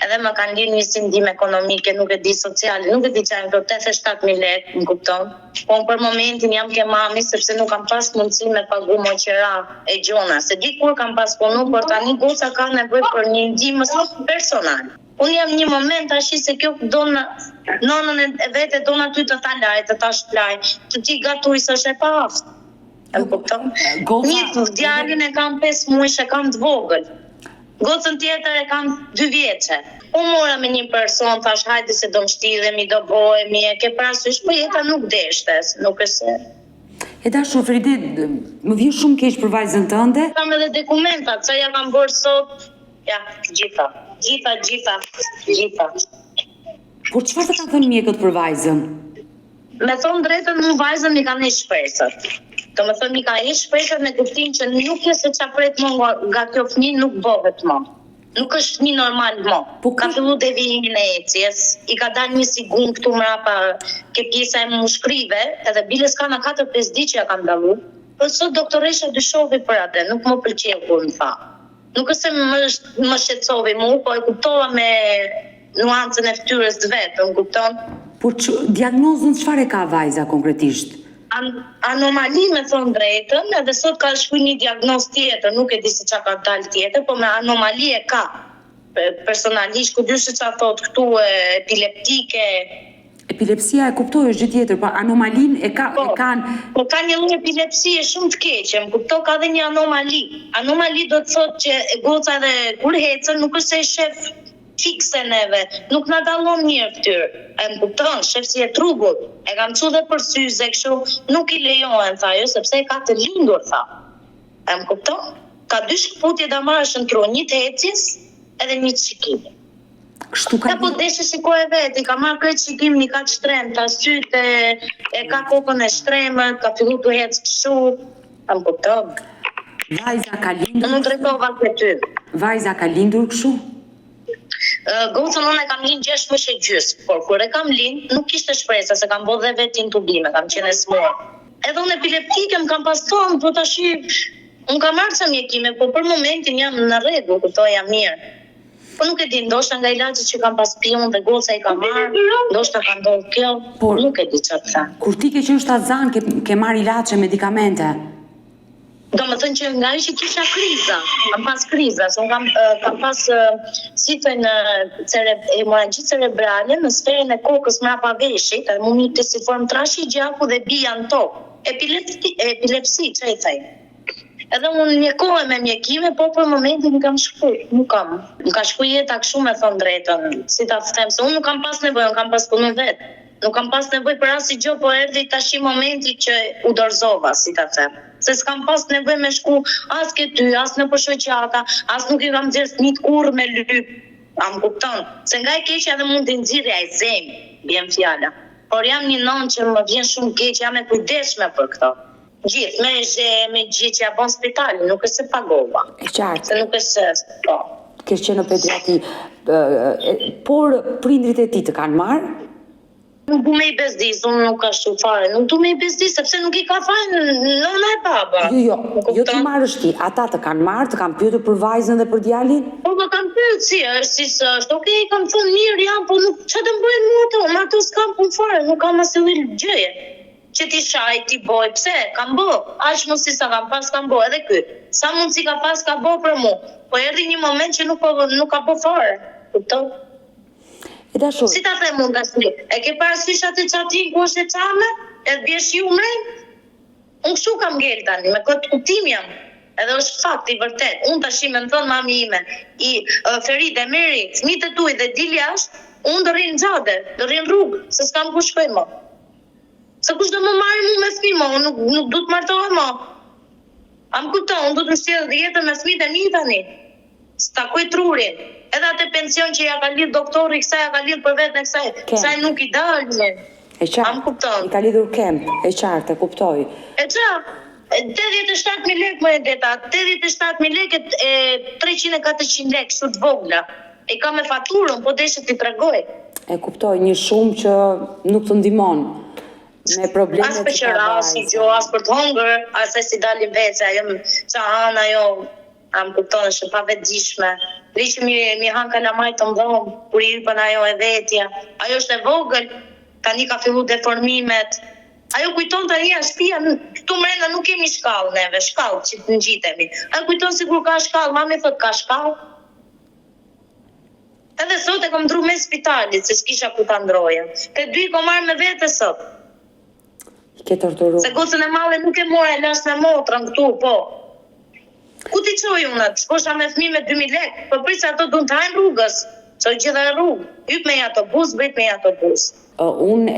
Edhe më kanë lënë një si ndihmë ekonomike, nuk e di sociale, nuk e di çfarë janë këto 87000 lekë, më kupton? Po unë për momentin jam ke mami sepse nuk kam pas mundësi me pagu mo qera e gjona, se di kur kam pas punu, por tani goca ka nevojë për një ndihmë personal. Unë jam një moment tashi se kjo don nënën e vet e don aty të ta laj, të ta shplaj, të t'i gatuj se është e paaftë. E kupton? Goca... Një djalin e kam 5 muajsh, e kam të vogël. Gocën tjetër e kam dy vjeçe. U mora me një person, thash hajde se do mshtillemi, do bohemi, e ke parasysh, po jeta nuk deshte, nuk është se. E dashur Feride, më vjen shumë keq për vajzën tënde. Kam edhe dokumentat, sa ja kam bërë sot, ja, të gjitha, gjitha, gjitha, gjitha. Por çfarë të kanë thënë mjekët për vajzën? Me thonë drejtën, mu vajzën m'i kanë heq shpresat. Domethënë m'i ka heq shpresat me kuptim që nuk e se ça pret mo nga, nga kjo fëmijë nuk bëhet mo. Nuk është fëmijë normal mo. Po Ka ku fillu devijimin e ecjes, i ka dalë një si gunë këtu mrapa ke pjesa e mushkrive, edhe biles ka na 4-5 ditë që ja kam dallu. Po sot doktoresha dyshovi për atë, nuk më pëlqeu kur më tha. Nuk është se më më shqetësovi mu, po e kuptova me nuancën e fytyrës të vet, më kupton? Por ç diagnozën çfarë e ka vajza konkretisht? An anomali me thonë drejtën, edhe sot ka shku një diagnozë tjetër, nuk e di se ça ka dalë tjetër, po me anomali e ka. Personalisht, ku di se ça thotë këtu epileptike, Epilepsia e kuptoj është gjë tjetër, po anomalinë e ka Po, e kanë po ka një lloj epilepsie shumë të keqe, më kupto, ka dhe një anomali. Anomali do të thotë që goca edhe kur ecën nuk është se e shef fikse neve, nuk na dallon mirë fytyrë. E më kupton, shef si e trugut. E kam çu dhe për syze kështu, nuk i lejohen tha ajo sepse e ka të lindur tha. E më kupton? Ka dy shkëputje damarësh në tru, një të ecjes edhe një të shikimit. Kështu ka Ja po deshe shikoje vetë, i ka marrë krejt shikimin, i ka të shtremta, sytë e, e ka kokën e shtremët, ka fillu të ecë kështu, a më kupton? Vajza ka lindur Unë u drejtova te ty. Vajza ka lindur kështu? Gocën unë e kam lind 6 muaj e gjysmë, por kur e kam lind nuk kishte shpresa se kam bo dhe vetë intubime, kam qenë e smur. Edhe unë epileptike më kanë pas thonë, po tashi unë kam marrë ca mjekime, po për momentin jam në rregull, kuptoj, jam mirë. Po nuk e di, ndoshta nga ilaçet që kam pas pi unë dhe goca i ka marrë, ndoshta ka ndodhur kjo, Por, nuk e di çfarë të them. Kur ti ke qenë shtatzan, ke, ke marrë ilaçe, medikamente? Domethënë që nga ajo që kisha kriza, kam pas kriza, se unë kam, kam pas, si thonë, cere, hemorragji cerebrale në sferën e kokës mrapa veshit, edhe mu m'ikte si formë trashi gjaku dhe bija në tokë. Epilepsi, epilepsi, ça i thojnë? Edhe unë mjekohem me mjekime, po për momentin i kam shku, nuk kam. Më ka shku jeta kështu me thënë drejtën, si ta them, se unë nuk kam pas nevojë, unë kam pas punu vetë. Nuk kam pas nevojë për asnjë gjë, po erdhi tashi momenti që u dorëzova, si ta them. Se s'kam pas nevojë me shku as ke ty, as nëpër shoqata, as nuk i kam nxjerrë fëmijët kurrë me lyp. A më kupton? Se nga e keqja edhe mund t'i nxirrja e zejmë, bjen fjala. Por jam një nonë që më vjen shumë keq, jam e kujdesshme për këto. Gjithë, me zhe, me gjithë që ja bon spitali, nuk është se pagova. E qartë. Se nuk është se, po. Ke qenë në pediatri, por prindrit e tij të kanë marrë? Nuk du me i bezdis, unë nuk ashtu fare, nuk du me i bezdis, sepse nuk i ka fajin nëna e baba. Jo, jo, jo t'i marrësh ti, ata të kanë marrë, të kanë pyetur për vajzën dhe për djalin? Po më kanë pyet si është, si s'është, okej, kam thënë mirë jam, po nuk, ça të më bëjnë mua ato, unë ato s'kam punë fare, nuk kam asnjë lloj gjëje. Që t'i shaj, t'i boj, pse, kam bo, aq mundësi sa kam pas kam bo, edhe ky, sa mundësi ka pas ka bo për mu, po erdhi një moment që nuk po nuk ka bo fare, kupton? E dashur. Si ta them unë tashti, e ke parasysh atë çatinë ku është e çame, edhe bie shiu mrena? Unë kështu kam ngel tani, me këtë kuptim jam, edhe është fakt i vërtet, unë tashi me më thënë mami ime, i Feride merri fëmijët e tuj dhe dil jashtë, unë do rri në xhade, do rri në rrugë, se s'kam ku shkoj mo. Se kush do më marrë mu me fëmijë mo, unë nuk, nuk du të martohem mo. A më kupton, unë du të mbështjell jetën me fëmijët e mi tani. S'takoj trurin. Edhe atë pension që ja ka lidh doktori kësaj ja ka lidh për veten e kësaj, kësaj nuk i dalin. E qartë. A më kupton? I ka lidhur kemp, e qartë, e kuptoj. E ça? 87000 lekë më e deta, 87000 lekë e 300 e 400 lekë, kështu të vogla. E ka me faturën, po deshe t'i tregoj. E kuptoj, një shumë që nuk të ndihmon me problemet As për që ka qera, as vajza. gjë, as për të hongër, as se si dalin vetë, se ajo ça han ajo, a më kupton, është e pavetëdijshme. Dhe që mi, mi han kalamajt në dhomë, kur i hypën ajo e vetja. Ajo është e vogël, tani ka fillu deformimet. Ajo kujton tani ja shtëpia, këtu mrena nuk kemi shkallë neve, shkallë që të ngjitemi. Ajo kujton sikur ka shkallë, mami thot ka shkallë. Edhe sot e kam ndru mes spitalit, se s'kisha ku ta ndroja. Te dy i kam marrë me vete sot. I ke torturuar. Se gocën e madhe nuk e mora, e lash me motrën këtu, po. Ku t'i çoj unë atë? Shkosha me fëmijë me 2000 lekë, po prit se ato duan të hajnë rrugës. Se o gjitha rrugë. Hyp me një autobus, brit me një autobus. Unë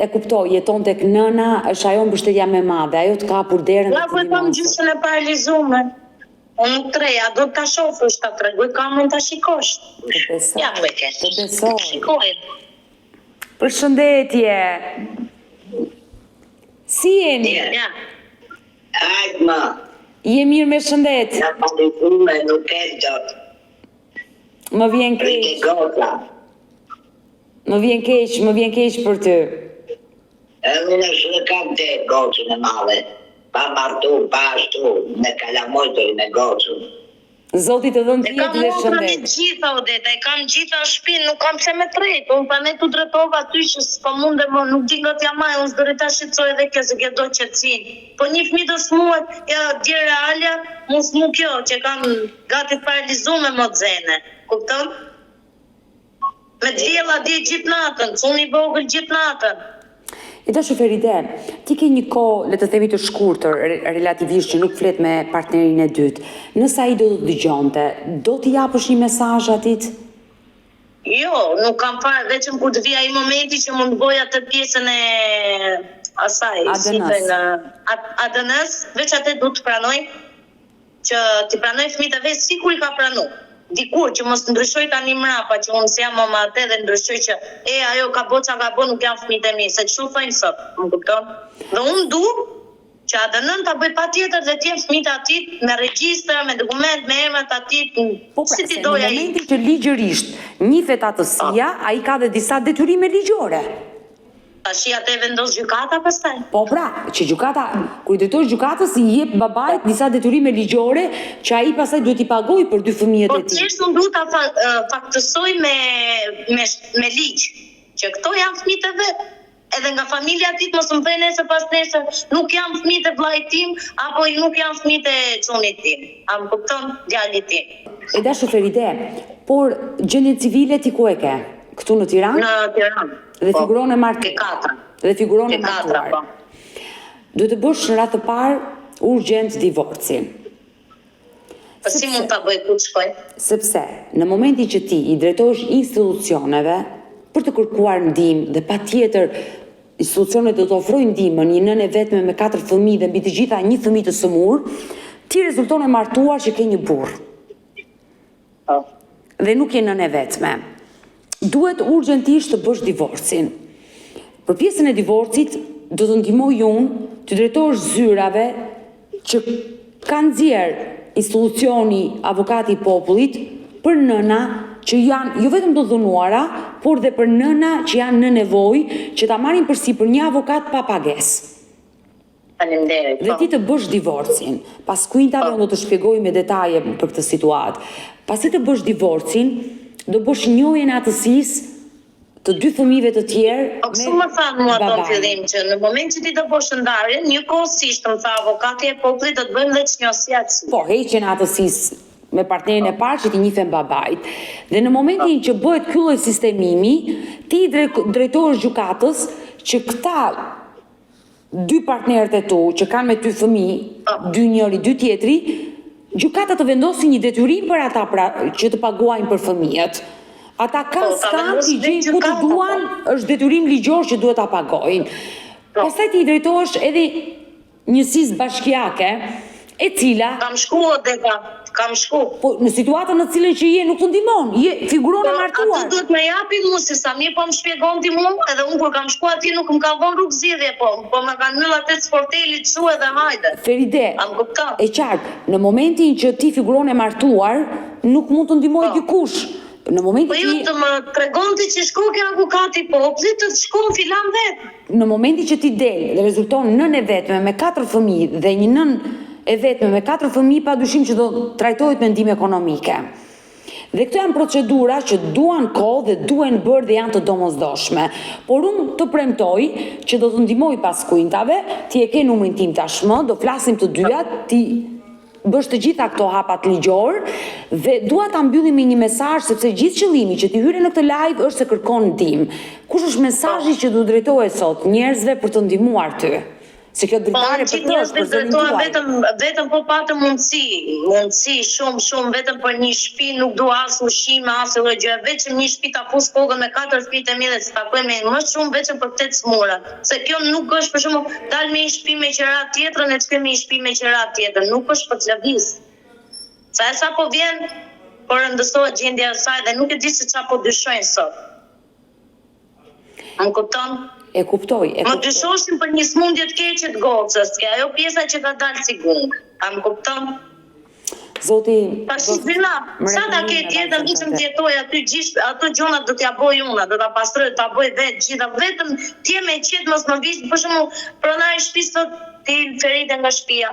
e kuptoj, jeton tek nëna, është ajo mbështetja më e madhe, ajo të ka hapur derën dhe Ja të po e kam ndihmon. gjysën e paralizume. Unë nuk trej, a do ta shohësh, ta tregoj kamën ta shikosh. Të besoj. Ja ku e ke. Të besoj. Shikoj. Përshëndetje. Si jeni? Ja. Hajt më, Je mirë me shëndet. na paralizume nuk e dot. Më vjen Rike keq. goca. Më vjen keq, më vjen keq për ty. Edhe unë është dhe kam te gocën e madhe. Pa martu, pa ashtu, me kalamojtë me gocën. Zoti të dhëntë E kam jetë dhe motra me shëndet. gjitha Odeta, e kam gjitha në shtëpi, nuk kam pse me trejt. Unë prandaj tu drejtova aty që s'po mundem, më, nuk di nga t'ja maj, unë s'dori ta shqetësoj edhe kjo se kjo do qetësinë. Po një fëmijë do smuhet, ja dje realja, mu smu kjo që kam gati të paralizume motzene. Kupton? Me të vjella dje gjithë natën, cuni i vogël gjithë natën. E dashur Feride, ti ke një kohë, le të themi të shkurtër, re relativisht që nuk flet me partnerin e dytë. Nëse ai do të dëgjonte, do t'i japësh një mesazh atit? Jo, nuk kam fare, vetëm kur të vijë ai momenti që mund të bëj atë pjesën e asaj, si ADN-s. thënë, ADN-s, veç atë du të pranoj që t'i pranoj fëmijët e vet sikur i ka pranu. Dikur që mos ndryshoj tani mrapa që unë s'jam më me atë dhe ndryshoj që e ajo ka bo ça ka bo nuk janë fëmijët e mi, se kështu thonë sot, më kupton? Dhe unë du që ADN-n ta bëj patjetër dhe të jenë fëmijët e atij me regjistra, me dokument, me emrat atij, Po pra, si t'i se në doj ai. momentin që ligjërisht njihet atësia, ai ka dhe disa detyrime ligjore. Tash atë e vendos gjykata pastaj. Po pra, që gjykata, kur i drejtohesh gjykatës, i jep babait disa detyrime ligjore që ai pastaj duhet t'i pagojë për dy fëmijët Po e tij. thjesht unë duhet ta fa, faktësoj me me me ligj, që këto janë fëmijët e vet. Edhe nga familja e tij mos më thënë nesër pas nesër, nuk janë fëmijët e vllait tim apo nuk janë fëmijët e çunit tim. A më kupton djalit tim? E dashur Feride, por gjendjen civile ti ku e ke? Këtu në Tiranë? Në Tiranë. Dhe Po. figuron e martuar. Ke katra. Dhe figuron e Ke katra, martuar. po. Duhet të bësh në radhë të parë urgjent divorcin. Po si mund ta bëj ku të shkoj? Sepse në momentin që ti i drejtohesh institucioneve për të kërkuar ndihmë dhe patjetër institucionet do të ofrojnë ndihmën, një nënë e vetme me katër fëmijë dhe mbi të gjitha një fëmijë të sëmur, ti rezulton e martuar që ke një burrë. Po. Dhe nuk je nënë e vetme. Duhet urgjentisht të bësh divorcin. Për pjesën e divorcit do të ndihmoj unë të drejtohesh zyrave që ka nxjerr institucioni avokati i popullit për nëna që janë jo vetëm të dhunuara, por dhe për nëna që janë në nevojë që ta marrin përsipër një avokat pa pagesë. Faleminderit. Dhe Po. ti të bësh divorcin. Pas kuintave unë do të shpjegoj me detaje për këtë situatë. Pasi të bësh divorcin, do bësh njohjen e atësisë të dy fëmijëve të tjerë Po kështu më thanë mua ato në babain. fillim që në moment që ti do bësh ndarjen, njëkohësisht më tha avokati e popullit do të bëjmë dhe çnjohësi atësie. Po, heqjen e atësisë me partnerin e parë që t'i njifen babait. Dhe në momentin që bëhet ky lloj sistemimi, ti i drejtohesh gjykatës që këta dy partnerët e tu që kanë me ty fëmijë, dy njëri, dy tjetri, gjykata të vendosi një detyrim për ata pra, që të paguajnë për fëmijët. Ata kanë Po, ta s'kan vendos t'i vetë gjejnë ku të gjykata, po. duan, është detyrim ligjor që duhet ta pagojnë. Po. Pastaj ti i drejtohesh edhe njësisë bashkiake, e cila Kam shku Odeta. Kam shku. Po në situatën në cilën që je nuk të ndihmon, je figuron e Po, martuar. aty duhet më japin mu se sa mirë po më shpjegon ti mu, edhe unë kur kam shku atje nuk më ka dhënë rrugë zgjidhje, po, po më kanë mbyll atë sportelit kështu edhe hajde. Feride, A më kupton? e qartë, në momentin që ti figuron e martuar, nuk mund të ndihmojë Po. dikush. Në momentin Po jo që të më tregon ti që shko ke avokati i popullit, të shkon filan vet. në momentin që ti del dhe rezulton nënë e vetme me katër fëmijë dhe një nënë e vetme me katër fëmijë padyshim që do trajtohet me ndihmë ekonomike. Dhe këto janë procedura që duan kohë dhe duhen bërë dhe janë të domosdoshme. Por unë të premtoj që do të ndihmoj pas kuintave, ti e ke numrin tim tashmë, do flasim të dyja, ti bësh të gjitha këto hapat ligjor dhe dua ta mbyllim me një mesazh sepse gjithë qëllimi që ti hyre në këtë live është se kërkon ndihmë. Kush është mesazhi që do drejtohet sot njerëzve për të ndihmuar ty? Se kjo Po, dritare unë për gjithë të është njerëzve për zërin drejtohem tuaj. vetëm vetëm po patëm mundësi, mundësi shumë shumë vetëm për një shtëpi, nuk dua as ushqime, as lloj gjë, vetëm një shtëpi ta fus kokën me katër fëmijët e mi dhe të takojmë më shumë vetëm për këtë smurën. Se kjo nuk është për shembull dal me një shtëpi me qira tjetrën e të me një shtëpi me qira tjetër, nuk është për të lëviz. Sa e sa po vjen, po rëndësohet gjendja e saj dhe nuk e di se çfarë po dyshojnë sot. Më kupton? E kuptoj, e Më kuptoj. dyshoshin për një smundje të keqe të gocës, ke ajo pjesa që ka dalë si gung. A më kupton? Zoti, Tash gjyna, sa ta ke tjetër, vetëm të jetoj aty gjithë ato gjona do t'ja boj unë, do ta pastroj, ta bëj vetë gjitha, vetëm ti je me qetë mos më vish, për shembull, pronari i shtëpisë thot ti Feride nga shtëpia.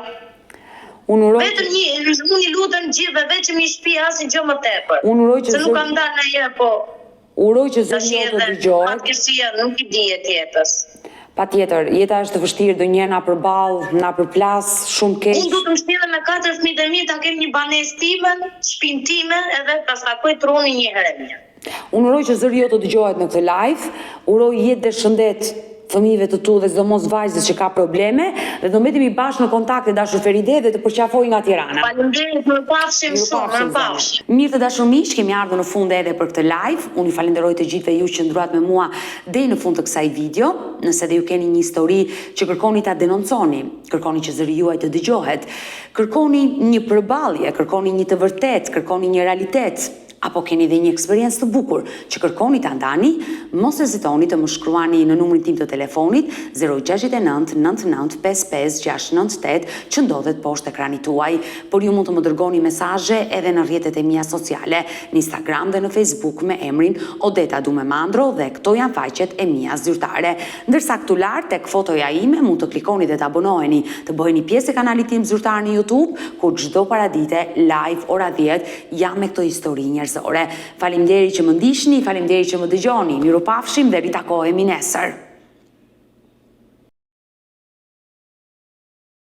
Unë uroj Vetëm një, unë i lutem gjithëve, vetëm një shtëpi, asnjë gjë më tepër. Unë uroj që Se nuk kam dalë ndonjëherë, po Uroj që tash zëri jot të edhe dëgjohet. fatkeqësia nuk i dihet jetës. Patjetër, jeta është e vështirë, ndonjëherë na përball, na përplas shumë keq. Unë du të mështjellem me katër fëmijët e mi, ta kem një banesë time, shtëpinë time, edhe ta stakoj trunin një herë e mirë. Unë uroj që zëri jot të dëgjohet në këtë live, uroj jetë dhe shëndet fëmijëve të tu dhe sidomos vajzës që ka probleme dhe do mbetemi bashkë në kontakt e dashur Feride dhe të përqafoj nga Tirana. Faleminderit, mirupafshim shumë, mirupafshim. Mirë të dashur miq, kemi ardhur në fund edhe për këtë live. Unë ju falenderoj të gjithëve ju që qëndruat me mua deri në fund të kësaj video. Nëse dhe ju keni një histori që kërkoni ta denonconi, kërkoni që zëri juaj të dëgjohet, kërkoni një përballje, kërkoni një të vërtetë, kërkoni një realitet, apo keni dhe një eksperiencë të bukur që kërkoni ta ndani, mos hezitoni të më shkruani në numrin tim të telefonit 069 99 55 698 që ndodhet poshtë ekranit tuaj. Por ju mund të më dërgoni mesazhe edhe në rrjetet e mia sociale, në Instagram dhe në Facebook me emrin Odeta Dume Mandro dhe këto janë faqet e mia zyrtare. Ndërsa këtu lart tek fotoja ime mund të klikoni dhe të abonoheni, të bëheni pjesë e kanalit tim zyrtar në YouTube, ku çdo paradite live ora 10 jam me këto histori njerëzore. Faleminderit që më ndiqni, faleminderit që më dëgjoni. Mirupafshim dhe ritakohemi nesër.